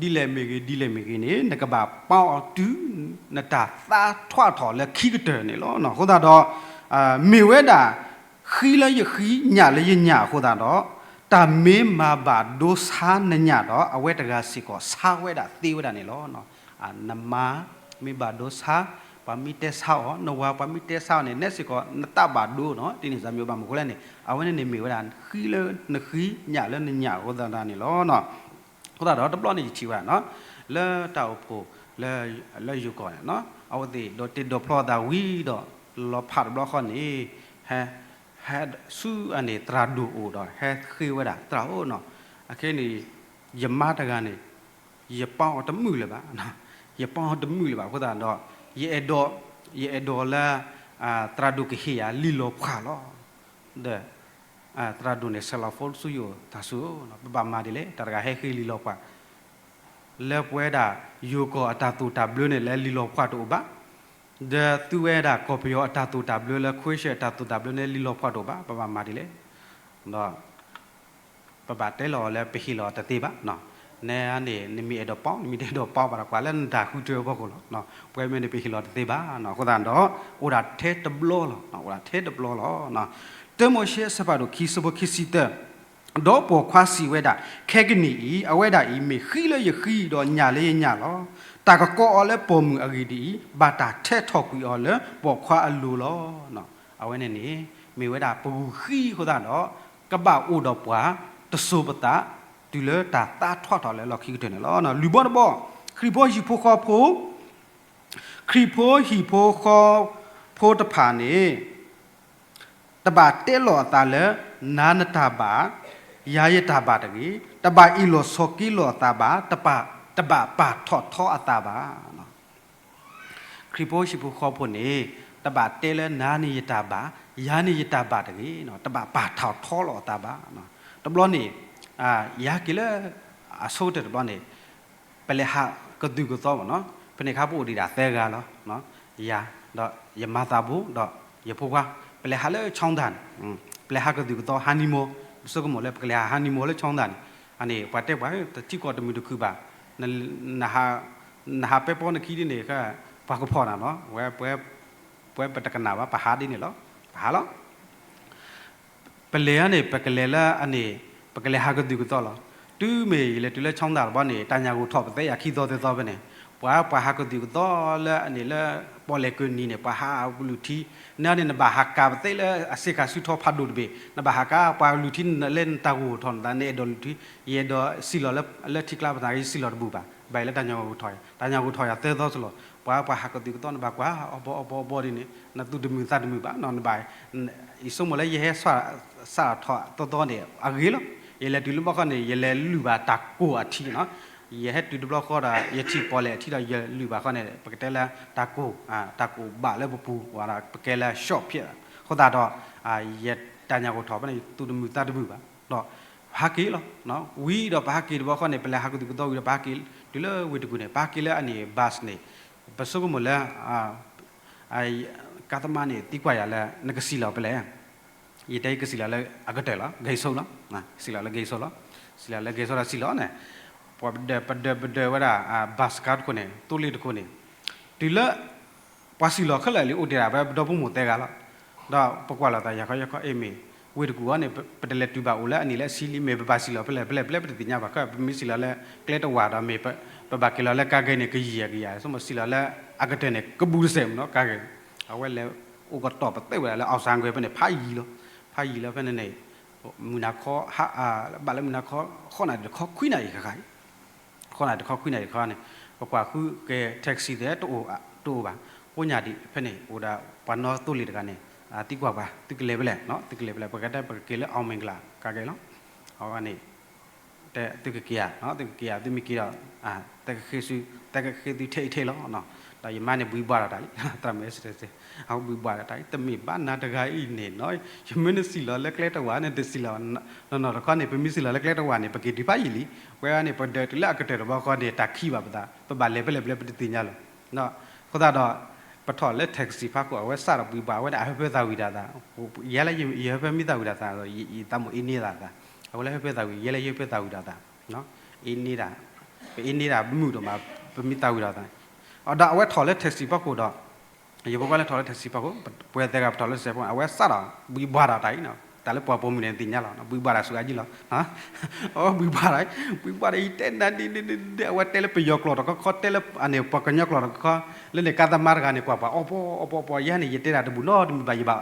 ဒ်လဲၣ်မ့ၢ်ဂ့ၤ ဒ်လဲၣ်မ့ၢ်ဂ့ၤန့ၣ် နကဘၣ်ပာ်အီၤတုၤ နတၢ်သါထွးထီၣ်လၢခံကတၢၢ်န့ၣ်လီၤ. အဃိသတးဒီး မ့ၢ်ဝဲဒၣ် ဃံလၢယဃံ ညၣ်လၢယညၣ်အဃိသတးဒီး တၢ်မ့ၢ်မၤဘၣ်ဒိဆါနညၣ်ဒီး အဝဲတဂၤစ့ၢ်ကီးဆါဝဲဒၣ်သ့ဝဲဒၣ်န့ၣ်လီၤ. နမါမ့ၢ်ဘၣ်ဒိဆါ ပှၤမ့ၢ်တဲဆါအီၤ နဝၤ ပှၤမ့ၢ်တဲဆါအီၤန့ၣ် နဲစ့ၢ်ကီး နတၢ်ဘၣ်ဒိနီၤ တနံၤစၢ်မ့ၢ်ဘၣ်မနုၤအဃိလဲၣ်န့ၣ် အဝဲန့ၣ်န့ၣ်မ့ၢ်ဝဲဒၣ် ဃံလၢနဃံ ညၣ်လၢနညၣ်အဃိသတးန့ၣ်လီၤ. အဃိသတးဒီးတဘျီန့ၣ်ယထံၣ်ဝဲဒၣ်နီၤ လၢတၢ်အိၣ်ဖှိၣ် လၢယိၤကီၢ်န့ၣ်နီၤ အဝဲသ့ၣ်ဒိးတ့ဒိးဖျီအသးဝံၤဒီး လီၤဖးတဘျီဃီန့ၣ် ဟဲဆူအန့ၣ်သရၣ်ဒိၣ်အိၣ်ဒီး ဟဲဃ့ဝဲဒၣ်သရၣ်ဧၢနီၤ အခဲအံၤန့ၣ် ယမါတဂၤန့ၣ် ယပီအီၤတမုာ်လၢၤဘၣ်, ယပီအီၤတမုာ်လၢၤဘၣ်အဃိသတးဒီး ယအဲၣ်ဒိး, ယအဲၣ်ဒိးလၢ သရၣ်ဒိၣ်ကဟ့ၣ်ယၤလံာ်လီၤဖှၣ်လီၤ. ဒီး သရၣ်ဒိၣ်န့ၣ် ဆဲးလီၤ phone ဆူယအိၣ်တၢ်ဆူၣ်ဧၢ, ပဘၣ်မၤဒ်လဲၣ်, တၢ်တဂၤဟဲဃ့လံာ်လီၤဖှၣ် လၢပဝဲဒၣ် ယိၤကီၢ်အတၢ်သိၣ်တၢ်ဘျၢန့ၣ် လၢလံာ်လီၤဖှၣ်တအိၣ်ဘၣ်, ဒီးသုဝဲဒၣ်ကီၢ်ပယီၤအတၢ်သိၣ်တၢ်ဘျၢလၢ ခွဲရှၢၣ် အတၢ်သိၣ်တၢ်ဘျၢန့ၣ် လံာ်လီၤဖှၣ်တအိၣ်ဘၣ်, ပဘၣ်မၤဒ်လဲၣ်. ဒီး ပဘၣ်တဲလီၤအီၤလၢပဟ့ၣ်လီၤတသ့ဘၣ်, နဲန့ၣ် နမ့ၢ်အဲၣ်ဒိးပီ နမ့ၢ်တအဲၣ်ဒိးပီဘၣ်ဒီး ကွၢ်လၢနတၢ်ဃုထၢအဖီခိၣ်လီၤ. ပဝဲမ့ၢ်န့ၣ် ပဟ့ၣ်လီၤတသ့ဘၣ်နီၤ, အဃိသတးဒီး အိၣ်ဒၣ်ထဲတဘျီလီၤ, အိၣ်ဒၣ်ထဲတဘျီလီၤ. တၢမိၤၡ့အဆၢဖးဒိၣ်ခံ ဆၢဖိခံဆံတၢ ဒီးပိာ်ခွါစံးဝဲဒၣ်, ခဲကနံၣ်အံၤ အဝဲဒၣ်အံၤ မ့ၢ်ဃံလၢယဃံဒီးညၣ်လၢယညၣ်လီၤ. တၢ်ကကိးအီၤလၢပိာ်မုၣ်အဂ့ၢ်ဒ်အံၤ, ဘၣ်တၢ်ထဲထီၣ်ကွံာ်အီၤလၢပိာ်ခွါအလိၤလီၤ. အဝဲန့ၣ်န့ၣ် မ့ၢ်ဝဲဒၣ်ပဂုာ်ဃံအဃိသတးဒီး ကဘၣ်အိၣ်ဒီးပှၤတစိၤပသး တုၤလၢတၢ်သါထွဲထီၣ်လၢလီၢ်ခံကတၢၢ်န့ၣ်လီၤ. လွံၢ်ဘီတဘီ, ခရံာ်ဖိဟံၣ်ဖိဃီဖိ ခရံာ်ဖိဟံၣ်ဖိဃီဖိတဖၣ်န့ၣ် တဘၣ်တဲလီၤအသးလၢ နၤနတၢ်ဘၣ်, ယၤယတၢ်ဘၣ်တဂ့ၤ, တဘၣ်အ့ၣ်လိာ်ဆိးက့လိာ်အသးဘၣ်, တဘၣ်ပာ်ထီၣ်ထီအသးဘၣ်. ခရံာ်ဖိဟံၣ်ဖိဃီဖိန့ၣ် တဘၣ်တဲလၢနၤန့ၣ်ယတၢ်ဘၣ်, ယၤန့ၣ်ယတၢ်ဘၣ်တဂ့ၤ, တဘၣ်ပာ်ထီၣ်ထီလိာ်အသးဘၣ်. တဘျီန့ၣ် ယဟဲက့ၤလၢ အဆိကတၢၢ်တဘျီန့ၣ် ပလဲၤဟးကသုၣ်ကသီမ့ၢ်နီၤ, ဖဲန့ၣ်ခါပအိၣ်ဒံးဒၣ်သၢဂၤလီၤ, ယၤ, ဒီးယမၤသးဘိ, ဒီးယဖိခွါ, ပလဲၤဟးလၢ Cheongda န့ၣ်, ပလဲၤဟးကသုၣ်ကသီ honeymoon, ပဆိကမိၣ်လၢပကလဲၤဟး honeymoon လၢ Cheongda န့ၣ်, အန့ၣ် ပှၤတဲပှၤ တထံကီၢ်တမုာ်တခုၣ်ဘၣ်, နဟးပဲပီနခံဒ်န့ၣ် ပှၤကဖီၣ်နၤနီၤ, ဝဲ ပဝဲပတကနၣ်ဘၣ် ပဟးဒ်န့ၣ်လီၤ, ပဟးလီၤ. ပလဲၤန့ၣ် ပကလဲၤလၢအန့ၣ် ပကလဲၤဟးကသုၣ်ကသီလီၤ. တုၤမ့ၢ်ယလဲၤတုၤလၢ Cheongda တဘျီန့ၣ် တၢ်ညၣ်ဂိၢ်ထီၣ်ပသဲယၤခံသီသၢသီဖဲန့ၣ်, ပှၤ ပှၤဟးကသုၣ်ကသီလၢအန့ၣ်လၢ ပီၣ်လဲၣ်ကၢၢ်နံၤန့ၣ် ပှၤဟးကလုၢ်ထံ, နန့ၣ် နဘၣ်ဟးကၤပသဲလၢအစ့ၢ်ကီးဆူထီဖးဒိၣ်တဘ့ၣ်, နဘၣ်ဟးကၤ ပှၤကလုၢ်ထံလၢနတၢ်ဂိၢ်ထီၣ်နသး နအဲၣ်ဒိးလုၢ်ထံ, ယအဲၣ်ဒိးစံၣ်လီၤလၢထံကျါပသး ယစံၣ်လီၤတဘူၣ်ဘၣ်, ဘၣ်အံၤလၢတၢ်ညၣ်ဂိၢ်ထီၣ်, တၢ်ညၣ်ဂိၢ်ထီၣ်ယၤသၢသီစလီၤ, ပှၤ ပှၤဟးကသုၣ်ကသီ နဘၣ်ကွၢ်အီၤဘီအီၤဘီအီၤဘီဒ်န့ၣ် နသူၣ်တမုာ်သးတမုာ်ဘၣ်နီၤ, နဘၣ် ယဆိကမိၣ်လၢယဟဲ စးထီၣ်သီသီန့ၣ် အဂ့ၤလီၤ. ယလဲၤတုၤလၢဘီဃီန့ၣ် ယလဲၤလုၢ်ဘၣ်တၢ်ကိၢ်အထံနီၤ. ယဟဲတုၤတဘျီဃီဒီး ယထံၣ်ပီၣ်လဲၣ်အထံဒီး ယလုၢ်ဘၣ်ဃီန့ၣ် ပကတဲလၢတၢ်ကိၢ်, တၢ်ကိၢ်ဘၣ်လၢပပူၤဝဲဒီး ပကဲလၢ short ဖျဲး အဃိသတးဒီး ယတၢ်ညၣ်ဂိၢ်ထီၣ်ဖဲန့ၣ် ယသူၣ်တမုာ်သးတမုာ်ဘၣ်ဒီး ပဟးက့ၤလီၤ. ဝံၤဒီးပဟးက့ၤတဘျီဃီန့ၣ် ပလဲၤဟးကသုၣ်ကသီဝံၤဒီး ပဟးက့ၤတုၤလၢဝ့ၢ်တကူၣ်န့ၣ် ပဟးက့ၤလၢအန့ၣ် bus န့ၣ် ပဆိကမိၣ်လၢ ကါသမားန့ၣ် သံကွၢ်ယၤလၢ နကစံၣ်လီၤဖဲလဲၣ်. ယတဲယကစံၣ်လီၤလၢအကတၢၢ်လီၤ, ဂဲၤဆိလီၤ, စံၣ်လီၤလၢဂဲၤဆိလီၤ, စံၣ်လီၤလၢဂဲၤဆိဒီးစံၣ်လီၤန့ၣ်, ပှၤပဒၢးပဒၢးပဒၢးဝဲဒၣ် bus ကါတခိၣ်န့ၣ် သိလ့ၣ်တခိၣ်န့ၣ်, တုၤလၢ ပှၤစံၣ်လီၤခဲလၢာ်လံ အိၣ်တ့ၢ်ဒၣ်ဝဲပဒီဖိမိၢ်သဲဂၤလီၤ. ဒီးပကွၢ်လိာ်သးယၤခီယၤခီ အ့ၣ်မ့ၢ် ဝ့ၢ်တကူၣ်အံၤန့ၣ် ပတလဲၤတုၤဘၣ်အိၣ်လၢအနံၣ်လၢအဆံလံ မ့ၢ်ပဘၣ်စံၣ်လီၤဖဲလဲၣ်ဖဲလဲၣ်ဖဲလဲၣ် ပတသ့ၣ်ညါဘၣ်ခဲ ပမ့ၢ်စံၣ်လီၤလၢကျဲတဝာ်ဒီးမ့ၢ် ပဘၣ်က့ၤလီၤလၢကါဂဲၤန့ၣ် ကယံာ်ကယၤ ဆိကမိၣ်စံၣ်လီၤလၢအကတၢၢ်န့ၣ် ကဘူးတစဲးမ့ၢ်နီၤ ကါဂဲၤ, အဝဲလဲၤအိၣ်ကတီၢ်ပသ့ဝဲဒၣ်လၢ အောင်ဆန်းကွဲ ဖဲန့ၣ် ဖးယံၤလီၤ, ဖးယံၤလီၤဖဲန့ၣ်န့ၣ် မုၢ်နၤခီ ဘၣ်လၢမုၢ်နၤခီ ဃိးနၣ်ရံၣ်တခီခွံနၣ်ရံၣ်ဃၣ်ဃၣ် ဃိးနၣ်ရံၣ်တခီခွံနၣ်ရံၣ်တခီန့ၣ် ပကွၢ်ဃုက့ၤ taxi သ့ၣ် တအိၣ်ဘၣ်, ကိးညါဒံးဖဲန့ၣ် အိၣ်ဒၣ်ပှၤနီၣ်သိလ့ၣ်တဂၤန့ၣ် သံကွၢ်ပှၤ သုကလဲၤဖဲလဲၣ်, သုကလဲၤဖဲလဲၣ်, ပကတဲပကက့ၤလၢ အောင်မင်္ဂလာ ကါဂဲၤလီၤ, အဝဲန့ၣ် တဲသုကက့ၤဧါ, သုကက့ၤဧါ, သုမ့ၢ်က့ၤဒီး တကဃ့သုထဲအံၤထဲလီၤ, ဒီးယမါန့ၣ်ဘှံးဘှါဒီးတၢ်လံ, သရၣ်မုၣ် အဘှံးဘှါဒီးတၢ်လံ, တမ့ၢ်ဘၣ်နၤတဂၤအံၤန့ၣ်နီၤ, ယမ့ၢ်နစံၣ်လီၤလၢကျဲတဝာ်န့ၣ် တစံၣ်လီၤနီၢ်နီၢ်တခီန့ၣ် ပမ့ၢ်စံၣ်လီၤလၢကျဲတဝာ်န့ၣ် ပက့ၤတုၤဖးယံာ်လံ, ဝဲန့ၣ် ပဒၢးတုၤလၢအကတၢၢ်တဘျီဃီန့ၣ် တၢ်ခံးဘၣ်ပသး ပဘၣ်လဲၤဖဲလဲၣ်ဖဲလဲၣ် ပတသ့ၣ်ညါလီၤ, အဃိသတးဒီး ပထီၣ်လၢ taxi ဖးခိၣ် အဝဲစးထီၣ်ဘှံးဘှါဝဲဒၣ် အဟၢဖၢသးဝံၣ်တၢ်သး, ယဲလၢယဟၢဖၢမ့ၢ်သးဝံၣ်တၢ်သးဒီး ယသးမိၣ်အ့န့သးသး, အဝဲလၢဟၢဖၢသးဝံၣ် ယဲလၢယဟၢဖၢသးဝံၣ်တၢ်သး, အ့န့ဒၣ်, ပအ့န့ဒၣ်မုာ်ဒိၣ်မး ပမ့ၢ်သးဝံၣ်တၢ်သး, ဒီးအဝဲထီၣ်လၢ taxi ဖးခိၣ်ဒီး ယဖိခွါလၢထီၣ်လၢ taxi ဖးခိၣ် ပှၤသဲဂၤပထီၣ်လၢ taxi ဖးခိၣ် အဝဲစးထီၣ်ဘှံးဘှါဒီးတၢ်အံၤနီၤ, တၢ်လၢပှၤပိာ်မုၣ်န့ၣ်သ့ၣ်ညါလီၤ, ဘှံးဘှါတၢ်ဆူအါကံလီၤ. အဘှံးဘှါတၢ်, ဘှံးဘှါတၢ် ယတဲနၤဒ်န့ၣ်ဒ်န့ၣ် အဝဲတဲလၢပယီၤကျိာ်တခီခီ တဲလၢအန့ၣ် ပှၤကညီကျိာ်တခီခီ, လၢန့ၣ်ကါသမါတဂၤန့ၣ် ကွၢ်ပှၤအီၣ်ပီအီၣ်ပီအီၣ်ပီ, ယဲန့ၣ် ယတဲတၢ်တဘူၣ်နီတမံၤဘၣ်, ယဘၣ်,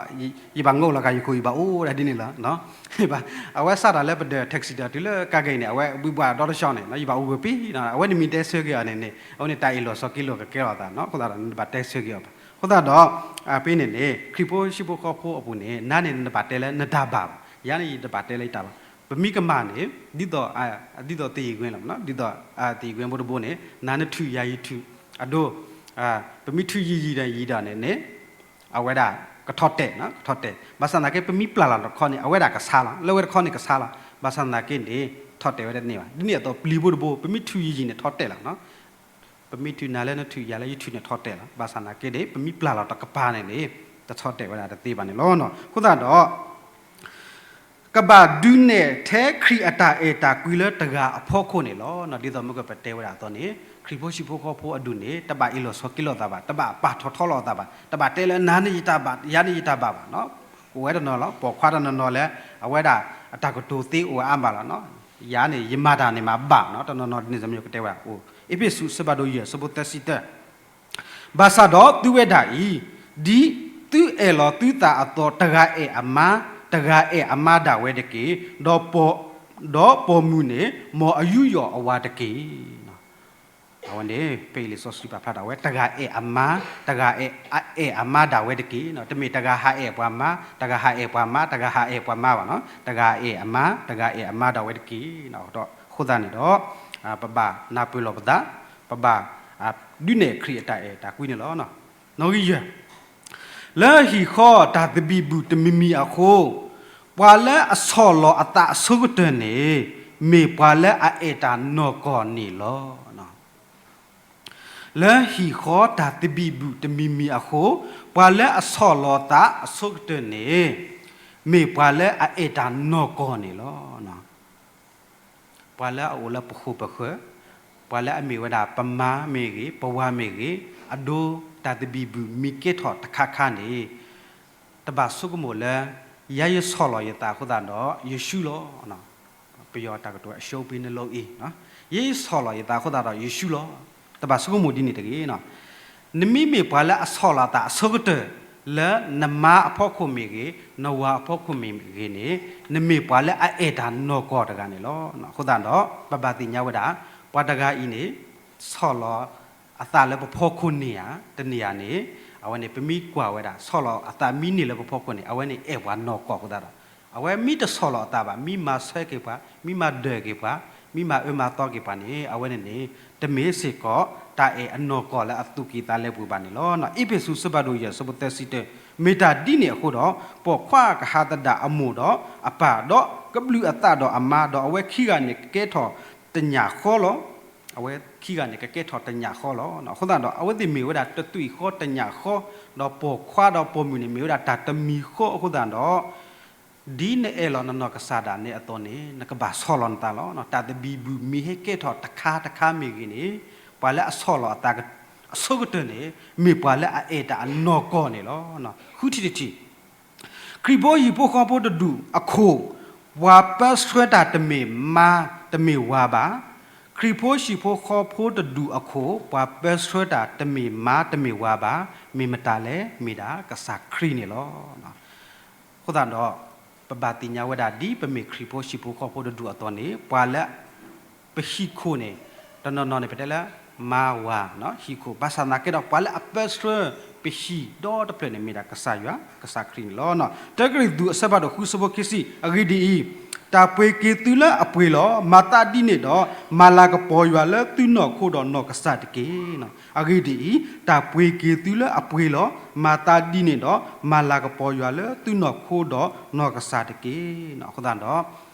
ယဘၣ်ငိၣ်လီၤကယခိၣ် ယဘၣ်အိၣ်ဒၣ်ဒ်န့ၣ်လီၤ. အဝဲစးထီၣ်လၢပဒၢး taxi ဒီးတုၤလၢကါဂ့ၤန့ၣ် အဝဲဘှံးဘှါဒီတဆှီန့ၣ် ယဘၣ်အိၣ်ဂၢၢ်ပံၤ, အဝဲန့ၣ်မ့ၢ်တဲဆၢက့ၤအီၤန့ၣ်န့ၣ် အဝဲန့ၣ်တၢ်အ့ၣ်လိာ်ဆိးက့လိာ်ကကဲထီၣ်အသးနီၤ, အဃိသတးဒီး နတဘၣ်တဲဆၢက့ၤအီၤဘၣ်. အဃိသတးဒီး ဖဲန့ၣ်န့ၣ် ခရံာ်ဖိဟံၣ်ဖိဃီဖိအပူၤန့ၣ် နၤန့ၣ် နတဘၣ်တဲလၢနတၢ်ဘၣ်ဘၣ်, ယၤန့ၣ် ယတဘၣ်တဲလၢယတၢ်ဘၣ်. ပမ့ၢ်ကမၣ်န့ၣ် ဒ်သိး, ဒ်သိးသ့ၣ်ယံၤကွ့လီၤ, ဒ်သိးသ့ၣ်ယံၤကွ့ဖိတဘိန့ၣ် နၤနထုးယၤယထုး, အဒိ ပမ့ၢ်ထုးယံၤယံၤဒီးယံၤဒီးန့ၣ်န့ၣ် အဝဲဒၣ်ကထီၣ်တဲာ်, ကထီၣ်တဲာ်, ဘၣ်ဆၣ်သနာ်က့ ပမ့ၢ်ပျၢ်လီၤတခီန့ၣ် အဝဲဒၣ်ကဆါလီၤ, လၢဝဲတခီန့ၣ်ကဆါလီၤ, ဘၣ်ဆၣ်သနာ်က့န့ၣ် ထီၣ်တဲာ်ဝဲတန့ၢ်ဘၣ်. ဒ်န့ၣ်အသိးပျံၤဖိတဘိ ပမ့ၢ်ထုးယံၤယံၤန့ၣ်ထီၣ်တဲာ်လီၤ, ပမ့ၢ်ထုးနၤလၢနထုးယၤလၢယထုးန့ၣ်ထီၣ်တဲာ်လီၤ, ဘၣ်ဆၣ်သနာ်က့န့ၣ် ပမ့ၢ်ပျၢ်လီၤတကပၤန့ၣ်န့ၣ် တထီၣ်တဲာ်ဝဲဒၣ်တသ့ဘၣ်န့ၣ်လီၤ. အဃိသတးဒီး ကဘၣ်ဒုးနဲၣ်ထဲခရံာ်အတၢ်အဲၣ်တၢ်ကွံလၢတဂၤအဖီခိၣ်န့ၣ်လီၤ. ဒ်သိးမ့ၢ်ကပတဲဝဲဒၣ်အသိးန့ၣ် ခရံာ်ဖိဟံၣ်ဖိဃီဖိအဒူၣ်န့ၣ် တဘၣ်အ့ၣ်လိာ်ဆိးက့လိာ်သးဘၣ်, တဘၣ်ပာ်ထီၣ်ထီလိာ်အသးဘၣ်, တဘၣ်တဲလၢနၤန့ၣ်ယတၢ်ဘၣ် ယၤန့ၣ်ယတၢ်ဘၣ်ဘၣ်နီၤ. အိၣ်ဝဲတနီၤလီၤ, ပိာ်ခွါတနီၤနီၤလၢ အဝဲဒၣ်အတၢ်ကတိၤသ့အိၣ်အါမးလီၤနီၤ. ယၤန့ၣ်ယမၤတၢ်န့ၣ်မးဘၣ်နီၤ, တနီၤနီၤဒ်န့ၣ် ကတဲဝဲဒၣ်အိၣ်. အ့းဖ့းစူး အဆၢဖးဒိၣ်ယဲၢ် အဆၢဖိသၢဆံတၢ ဘၣ်ဆၣ်ဒီးသုဝဲဒၣ်အံၤ, ဒ်သုအဲၣ်လီၤသုသးအသိး တဂၤအဲၣ်အမါ, တဂၤအဲၣ်အမါဒၣ်ဝဲတက့ၢ်. ဒီးပိာ်မုၣ်န့ၣ် မ်အယူးယီၣ်အဝၤတက့ၢ်. အဝဲန့ၣ် ဖဲအံၤလံာ်စီဆှံပာ်ဖျါထီၣ်ဝဲ တဂၤအဲၣ်အမါ, တဂၤအဲၣ်အမါဒၣ်ဝဲတက့ၢ်. တမ့ၢ်တဂၤဟးအဲၣ်ပှၤမါ, တဂၤဟးအဲၣ်ပှၤမါ, တဂၤဟးအဲၣ်ပှၤမါဘၣ်နီၤ, တဂၤအဲၣ်အမါ, တဂၤအဲၣ်အမါဒၣ်ဝဲတက့ၢ်. အဃိသတးန့ၣ်ဒီး ပဘၣ်နၢ်ပၢၢ်လီၤပသး, ပဘၣ်ဒုးနဲၣ်ခရံာ်အတၢ်အဲၣ်တၢ်ကွံန့ၣ်လီၤ. နီၣ်ဂံၢ်ယဲၢ်, လၢဟံၣ်ဃီတၢ်သဘံၣ်ဘုၣ်တမံၤမံၤအဃိ, ပှၤလၢအဆီၣ်လီၤအသးအဆိကတၢၢ်န့ၣ် မ့ၢ်ပှၤလၢအအဲၣ်တၢ်နီၢ်ကီၢ်န့ၣ်လီၤ. လၢဟံၣ်ဃီတၢ်သဘံၣ်ဘုၣ်တမံၤမံၤအဃိ, ပှၤလၢအဆီၣ်လီၤသးအဆိကတၢၢ်န့ၣ် မ့ၢ်ပှၤလၢအအဲၣ်တၢ်နီၢ်ကီၢ်န့ၣ်လီၤ. ပှၤလၢအအိၣ်လၢပဃိၣ်ပဃၢၤ, ပှၤလၢအမ့ၢ်ဝဲဒၣ်ပမါမ့ၢ်ဂ့ၤ, ပဝၤမ့ၢ်ဂ့ၤ, အဒိတၢ်သဘံၣ်ဘုၣ်မ့ၢ်ကဲထီၣ်တခါခါန့ၣ်, တဘၣ်ဆိကမိၣ်လၢ ယၤယဆီၣ်လီၤယသးအဃိသတးဒီး ယရှုံးလီၤ. ပယီၤတၢ်ကတိၤ အရှုံးပ့နလိအ့, ယဆီၣ်လီၤယသးအဃိသတးဒီး ယရှုံးလီၤ. တဘၣ်ဆိကမိၣ်ဒ်န့ၣ်တဂ့ၤ. နမ့မ့ၢ်ပှၤလၢအဆီၣ်လီၤသးအဆိကတၢၢ် လၢနမါအဖီခိၣ်မ့ၢ်ဂ့ၤ, နဝၤအဖီခိၣ်မ့ၢ်ဂ့ၤန့ၣ်, နမ့ၢ်ပှၤလၢအအဲၣ်တၢ်နီၢ်ကီၢ်တဂၤန့ၣ်လီၤ. အဃိသတးဒီး ပဘၣ်သ့ၣ်ညါဝဲဒၣ် ပှၤတဂၤအံၤန့ၣ် ဆီၣ်လီၤအသးလၢပဖီခိၣ်န့ၢ်ဧါ, တန့ၢ်ဧါန့ၣ်, အဝဲန့ၣ် ပမ့ၢ်ကွၢ်ဝဲဒၣ် ဆီၣ်လီၤအသးမ့ၢ်န့ၢ်လၢပဖီခိၣ်န့ၣ် အဝဲန့ၣ်အဲၣ်ပှၤနီၢ်ကီၢ်အဃိသတးဒီး, အဝဲမ့ၢ်တဆီၣ်လီၤအသးဘၣ်, မ့ၢ်မၤဆၢက့ၤပှၤ, မ့ၢ်မၤဒၢးက့ၤပှၤ, မ့ၢ်မၤအၢမၤသီက့ၤပှၤန့ၣ် အဝဲန့ၣ်န့ၣ် တမ့ၢ်စ့ၢ်ကီး တၢ်အဲၣ်အနီၢ်ကီၢ်လၢအသူၣ်ကံၢ်သးလဲပူၤဘၣ်န့ၣ်လီၤ. အ့းဖ့းစူး အဆၢဖးဒိၣ်ယဲၢ် အဆၢဖိသၢဆံတၢ, မ့ၢ်တၢ်ဒ်န့ၣ်အဃိဒီး, ပိာ်ခွါကဟးသဒၣ်အမိၢ်ဒီးအပၢ်ဒီးကဘျုးအသးဒီးအမါ, ဒီးအဝဲခံဂၤန့ၣ်ကကဲထီၣ်တညၣ်ဃီလီၤ. အဝဲခံဂၤန့ၣ်ကကဲထီၣ်တညၣ်ဃီလီၤ. အဃိသတးဒီး အဝဲသ့ၣ်မ့ၢ်ဝဲဒၣ်တသွံၣ်ဃီတညၣ်ဃီ, ဒီးပိာ်ခွါဒီးပိာ်မုၣ်န့ၣ် မ့ၢ်ဝဲဒၣ်တၢ်တမံၤဃီအဃိသတးဒီး ဒ်နအဲၣ်လီၤနနီၢ်ကစၢ်ဒၣ်နဲအသိးန့ၣ် နကဘၣ်ဆီၣ်လီၤနသးလီၤ. တၢ်သဘံၣ်ဘုၣ်မ့ၢ်ဟဲကဲထီၣ်တခါတခါမ့ၢ်ဂ့ၤန့ၣ်, ပှၤလၢအဆီၣ်လီၤအသးအဆိကတၢၢ်န့ၣ် မ့ၢ်ပှၤလၢအအဲၣ်တၢ်အနီၢ်ကီၢ်န့ၣ်လီၤ. ဃုထံၣ်တထံၣ်, ခရံာ်ဖိဟံၣ်ဖိဃီဖိတဒူၣ်အခိၣ်, ပှၤပၢဆှၢတၢ်တမ့ၢ်မါတမ့ၢ်ဝၤဘၣ်. ခရံာ်ဖိဟံၣ်ဖိဃီဖိတဒူၣ်အခိၣ်, ပှၤပၢဆှၢတၢ်တမ့ၢ်မါတမ့ၢ်ဝၤဘၣ်. မ့ၢ်မတၤလဲၣ်, မ့ၢ်ဒၣ်ကစၢ်ခရံာ်န့ၣ်လီၤ. အဃိသတးဒီး ပဘၣ်သ့ၣ်ညါဝဲဒၣ် ဒ်ပမ့ၢ်ခရံာ်ဖိဟံၣ်ဖိဃီဖိတဒူၣ်အသိးန့ၣ် ပှၤလၢ ပဟံၣ်ခိၣ်န့ၣ် တနီၤနီၤန့ၣ် ပတဲလၢ မါဝၤ ဟံၣ်ခိၣ်, ဘၣ်ဆၣ်သနာ်က့ဒီး ပှၤလၢအပၢဆှၢပဟံၣ်ဒီတဖျၢၣ်န့ၣ် မ့ၢ်ဒၣ်ကစၢ်ယွၤ, ကစၢ်ခရံာ်န့ၣ်လီၤ. တၢကရံၣ်သူး အဆၢဖးဒိၣ်ဃု အဆၢဖိခံဆံ, အဂ့ၢ်ဒ်အံၤ, တၢ်ပှ့ၤက့ၤသုလၢအပှ့ၤလီၤ. မၤသးဒ်န့ၣ်ဒီး မၤလၤကပီၤယွၤလၢသုနီၢ်ခိဒီးနီၢ်ကစၢ်တက့ၢ်. အဂ့ၢ်ဒ်အံၤ, တၢ်ပှ့ၤက့ၤသုလၢအပှ့ၤလီၤ. မၤသးဒ်န့ၣ်ဒီး မၤလၤကပီၤယွၤလၢသုနီၢ်ခိဒီးနီၢ်ကစၢ်တက့ၢ်. အဃိသတးဒီး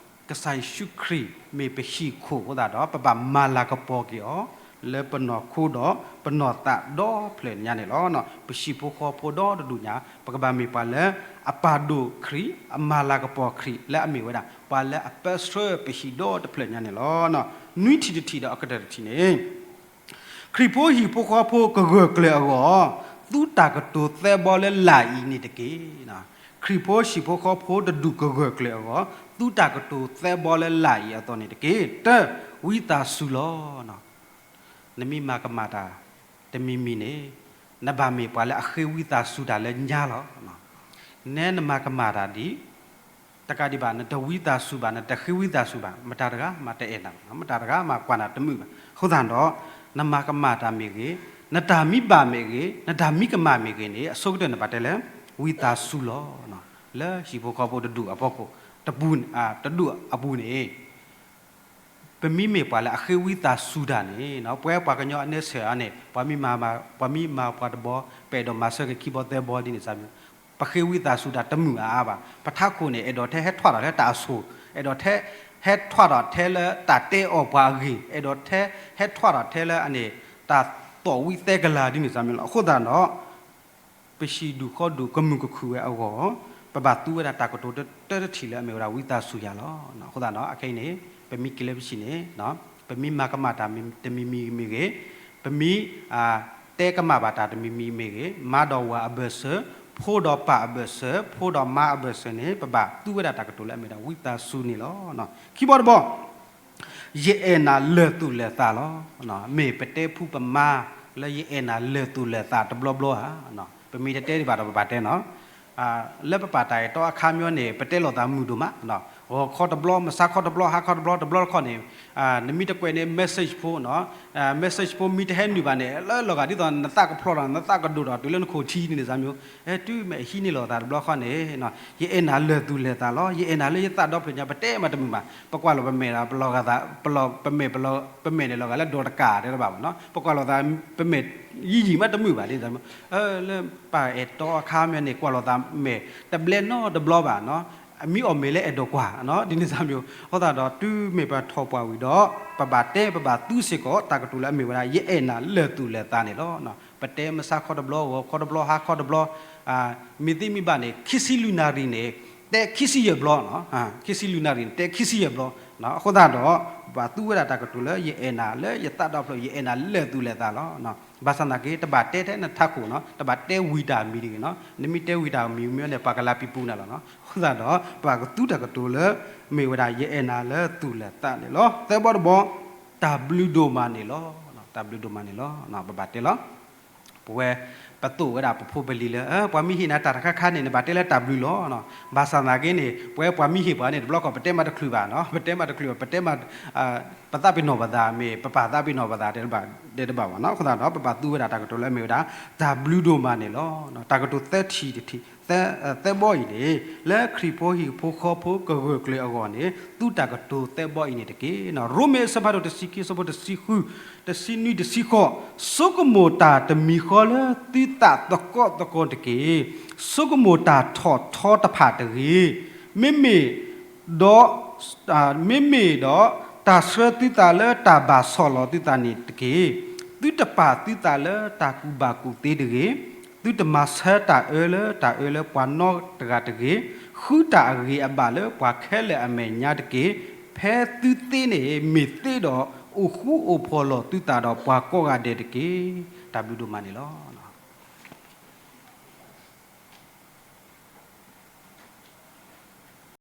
ကစၢ်ယ့ၣ်ၡူးခရံာ်မ့ၢ်ပဟံၣ်ခိၣ်အဃိသတးဒီး ပဘၣ်မၤလၤကပီၤက့ၤအီၤ လၢပနီၢ်ခိဒီးပနီၢ်သးဒီဖျၢၣ်ညါန့ၣ်လီၤ. ပဟံၣ်ဖိဃီဖိဒီတဒူၣ်ညါ ပကဘၣ်မ့ၢ်ပှၤလၢအပာ်ဒိၣ်ခရံာ်, အမၤလၤကပီၤခရံာ် လၢအမ့ၢ်ဝဲဒၣ် ပှၤလၢအပၢဆှၢပဟံၣ်ဒီတဖျၢၣ်ညါန့ၣ်လီၤ. နွံထံၣ်တထံၣ်ဒီးအကတၢၢ်တထံၣ်န့ၣ် ခရံာ်ဖိဟံၣ်ဖိဃီဖိကဂၢၢ်ကျၢၤအဂီၢ်, သူတၢ်ကတိၤသၢဘီလၢလာ်အံၤန့ၣ်တက့ၢ်. ခရံာ်ဖိဟံၣ်ဖိဃီဖိတဒူၣ်ကဂၢၢ်ကျၢၤအဂီၢ်, သူတၢ်ကတိၤသၢဘီလၢလာ်အံၤအသိးန့ၣ်တက့ၢ်. တၢ, ဝံသးစူၤလီၤ. နမ့ၢ်မၤကမၣ်တၢ်တမံၤမံၤန့ၣ်, နဘၣ်မ့ၢ်ပှၤလၢအဃ့ဝံသးစူၤတၢ်လၢညါလီၤ. နဲနမၤကမၣ်တၢ်ဒ် တကးဒံးဘၣ် နတဝံသးစူၤဘၣ်, နတဃ့ဝံသးစူၤဘၣ်, မတၤတဂၤမးတအဲၣ်နၤဘၣ်, မတၤတဂၤမးကွၢ်နၤတမုာ်ဘၣ်. အဃိသတးဒီး နမၤကမၣ်တၢ်မ့ၢ်ဂ့ၤ, နတၢ်မံဘၣ်မ့ၢ်ဂ့ၤ, နတၢ်မံကမၣ်မ့ၢ်ဂ့ၤန့ၣ် အဆိကတၢၢ်နဘၣ်တဲလၢ ဝံသးစူၤလီၤ. လၢဟံၣ်ဖိဃီဖိတဒူၣ်အဖီခိၣ် တပူၤ, တဒူၣ်အပူၤန့ၣ် ပမ့မ့ၢ်ပှၤလၢအဃ့ဝံသးစူၤတၢ်န့ၣ်, ပဝဲပှၤကညီအနဲဆၢၣ်အံၤန့ၣ် ပှၤမ့ၢ်မၤပှၤတဘီ ပအဲၣ်ဒိးမၤဆၢက့ၤခံဘီသၢဘီဒ်န့ၣ် ပဃ့ဝံသးစူၤတၢ်တမုာ်အါအါဘၣ်. ပထးခိၣ်န့ၣ် အဲၣ်ဒိးထဲဟဲထွဲထီၣ်လၢတၢ်အဆိၣ်, အဲၣ်ဒိးထဲဟဲထွဲထီၣ်ထဲလၢတၢ်တဲအီၣ်ပှၤအဂ့ၢ်, အဲၣ်ဒိးထဲဟဲထွဲထီၣ်ထဲလၢအန့ၣ် တၢ်သီၣ်ဝံသဲကလၤဒ်န့ၣ် စၢ်မ့ၢ်လီၤ. အဃိသတးဒီး ပဟံၣ်ဒူၣ်ဃီဒူၣ်ကမုာ်ကခုၣ်ဝဲအဂီၢ်, ပဘၣ်သူဝဲဒၣ်တၢ်ကတိၤတၢတထံၣ်လၢအမ့ၢ်ဝဲဒၣ်ဝံသးစူၤယၤလီၤ. အဃိသတးဒီး အခဲအံၤန့ၣ် ပမ့ၢ်က့ၤလၢပဆံးန့ၣ်, ပမ့ၢ်မၤကမၣ်တၢ်တမံၤမံၤမ့ၢ်ဂ့ၤ, ပမ့ၢ်တဲကမၣ်ဘၣ်တၢ်တမံၤမံၤမ့ၢ်ဂ့ၤ, မါဒီးဝၤအဘၢၣ်စၢၤ, ဖိဒီးပၢ်အဘၢၣ်စၢၤ, ဖိဒီးမါအဘၢၣ်စၢၤန့ၣ် ပဘၣ်သူဝဲဒၣ်တၢ်ကတိၤလၢအမ့ၢ်ဝဲဒၣ်ဝံသးစူၤန့ၣ်လီၤ. ခံဘီတဘီ ယအဲၣ်နၤလၢာ်သူၣ်လၢာ်သးလီၤ. မ့ၢ်ပတဲဖုပမါလၢယအဲၣ်နၤလၢာ်သူၣ်လၢာ်သးတဘျီဘျီဧါ. ပမ့ၢ်တတဲဒံးဘၣ်ဒီးပဘၣ်တဲနီၤ, လၢပပာ်တၢ်အဲၣ်တီအခါမ့ၢ်န့ၣ် ပတဲလိာ်သးမုာ်ဒိၣ်မး, ဂီၤခီတဘျီ မုၢ်ဆါခီတဘျီ ဟါခီတဘျီ တဘျီတခီန့ၣ်, နမ့ၢ်တကွဲးန့ၣ် message ဖိနီၤ, message ဖိမ့ၢ်တဟဲနုာ်ဘၣ်န့ၣ် လၢလီၤဂာ်ဒ်သိးနသးကဖျိးဒီး နသးကဒိၣ်ဒီးတုၤလၢနခိၣ်ထံန့ၣ် စၢ်မ့ၢ်, တုၤမ့ၢ်အဟံးန့ၢ်လိာ်သးတဘျီဃီန့ၣ်, ယအဲၣ်နၤလၢာ်သူၣ်လၢာ်သးလီၤ. ယအဲၣ်နၤလၢယသးဒီဖျၢၣ်ညါ ပတဲမးတမုာ်ဘၣ်. ပကွၢ်လိာ်ပမဲာ်ဒီး ပလီၤဂာ်သး, ပလီၤ, ပမဲာ်န့ၣ်လီၤဂာ်လၢဒိးတကးတဲတဘၣ်ဘၣ်နီၤ. ပကွၢ်လိာ်သး ပမဲာ်ယံာ်ယံာ်မးတမုာ်ဘၣ်ဒ်သိး, လၢပာ်အဲၣ်တီအခါမ့ၢ်န့ၣ် ကွၢ်လိာ်သးမဲာ် တဘျဲနီတဘျီဘၣ်နီၤ. အမံၤအီၣ်မ့ၢ်လၢအဲၣ်ဒိးကွၢ်နီၤ ဒ်န့ၣ် စၢ်မ့ၢ်, အဃိသတးဒီးတုၤမ့ၢ်ပထီၣ်ပှၢ်ဝံၤဒီး ပဘၣ်တဲ ပဘၣ်သူစ့ၢ်ကီး တၢ်ကတိၤလၢအမ့ၢ်ဝဲဒၣ် ယအဲၣ်နၤလၢာ်သူၣ်လၢာ်သးန့ၣ်လီၤ. ပတဲမုၢ်ဆါခီတဘျီ ဂီၤခီတဘျီ ဟါခီတဘျီ, မ့ၢ်သ့မ့ၢ်ဘၣ်န့ၣ် ခံဆံလွံၢ်နၣ်ရံၣ်န့ၣ် တဲခံဆံယဲၢ်ဘျီ, ခံဆံလွံၢ်နၣ်ရံၣ်န့ၣ် တဲခံဆံယဲၢ်ဘျီ. အဃိသတးဒီး ပဘၣ်သူဝဲဒၣ်တၢ်ကတိၤလၢ ယအဲၣ်နၤလၢယသးဒီဖျၢၣ် ယအဲၣ်နၤလၢာ်သူၣ်လၢာ်သးလီၤ. ဘၣ်ဆၣ်သနာ်က့ တဘၣ်တဲထဲနထးခိၣ်နီၤ, တဘၣ်တဲဝံၤတၢ်မံၤတဂ့ၤနီၤ. နမ့ၢ်တဲဝံၤတၢ်မံၤမ့ၢ်န့ၣ် ပှၤကလၤပံာ်ပူၤနၤလီၤနီၤ. အဃိသတးဒီး ပဘၣ်ကသူတၢ်ကတိၤလၢ မ့ၢ်ဝဲဒၣ် ယအဲၣ်နၤလၢာ်သူၣ်လၢာ်သးန့ၣ်လီၤ. သၢဘီတဘီ တၢ်ဘျုးဒိၣ်မးန့ၣ်လီၤ. တၢ်ဘျုးဒိၣ်မးန့ၣ်လီၤ. ပဘၣ်တဲလီၤ. ပဝဲ ပသိၣ်ဝဲဒၣ်ပဖိပလံၤလၢ ပှၤမ့ၢ်ဟ့ၣ်နၤတၢ်တခါခါန့ၣ် နဘၣ်တဲလၢတၢ်ဘျုးလီၤ. ဘၣ်ဆၣ်သနာ်က့န့ၣ် ပဝဲပှၤမ့ၢ်ဟ့ၣ်ပှၤန့ၣ် တဘျီဃီ ပတဲမးတချုးဘၣ်နီၤ, ပတဲမးတချုးဘၣ်, ပတဲမး ပသးပ့ၤနီၣ်ပသးမ့ၢ် ပပာ်သးပ့ၤနီၣ်ပသး တဲတဘၣ်ဘၣ်နီၤ. အဃိသတးဒီး ပဘၣ်သူဝဲဒၣ်တၢ်ကတိၤလၢအမ့ၢ်ဝဲဒၣ် တၢ်ဘျုးဒိၣ်မးန့ၣ်လီၤ. တၢ်ကတိၤသၢထံၣ်တထံၣ်, သၢဘီအံၤန့ၣ် လၢခရံာ်ဖိဟံၣ်ဖိဃီဖိကဂၢၢ်ကျၢၤအဂီၢ်န့ၣ် သူတၢ်ကတိၤသၢဘီအံၤန့ၣ်တက့ၢ်. ရိမ့ၤအဆၢဖးဒိၣ်တဆံခံ အဆၢဖိတဆံဃု, တဆံနွံ တဆံဃိး, ဆိကမိၣ်တၢ်တမံၤဃီလၢသုသးသကိးသကိးတက့ၢ်. ဆိကမိၣ်တၢ်ထီၣ်ထီတဖၣ်တဂ့ၤ. မ့မ့ၢ် ဒီး မ့မ့ၢ်ဒီး တၢ်ဆှၢသုသးလၢတၢ်ဘၣ်ဆီၣ်လီၤသုသးန့ၣ်တက့ၢ်. သုတပာ်သုသးလၢတၢ်ကူၣ်ဘၣ်ကူၣ်သ့တဂ့ၤ. သုတမၤဆၢတၢ်အၢလၢတၢ်အၢလၢပှၤနီတဂၤတဂ့ၤ. ဃုတၢ်အဂ့ၤအဘၣ်လၢပှၤခဲလၢာ်အမဲာ်ညါတက့ၢ်. ဖဲသုသ့န့ၣ်မ့ၢ်သ့ဒီး အိၣ်ဃူအိၣ်ဖိးလိာ်သုသးဒီးပှၤကိးဂၤဒဲးတက့ၢ်. တၢ်ဘျုးဒိၣ်မးန့ၣ်လီၤ.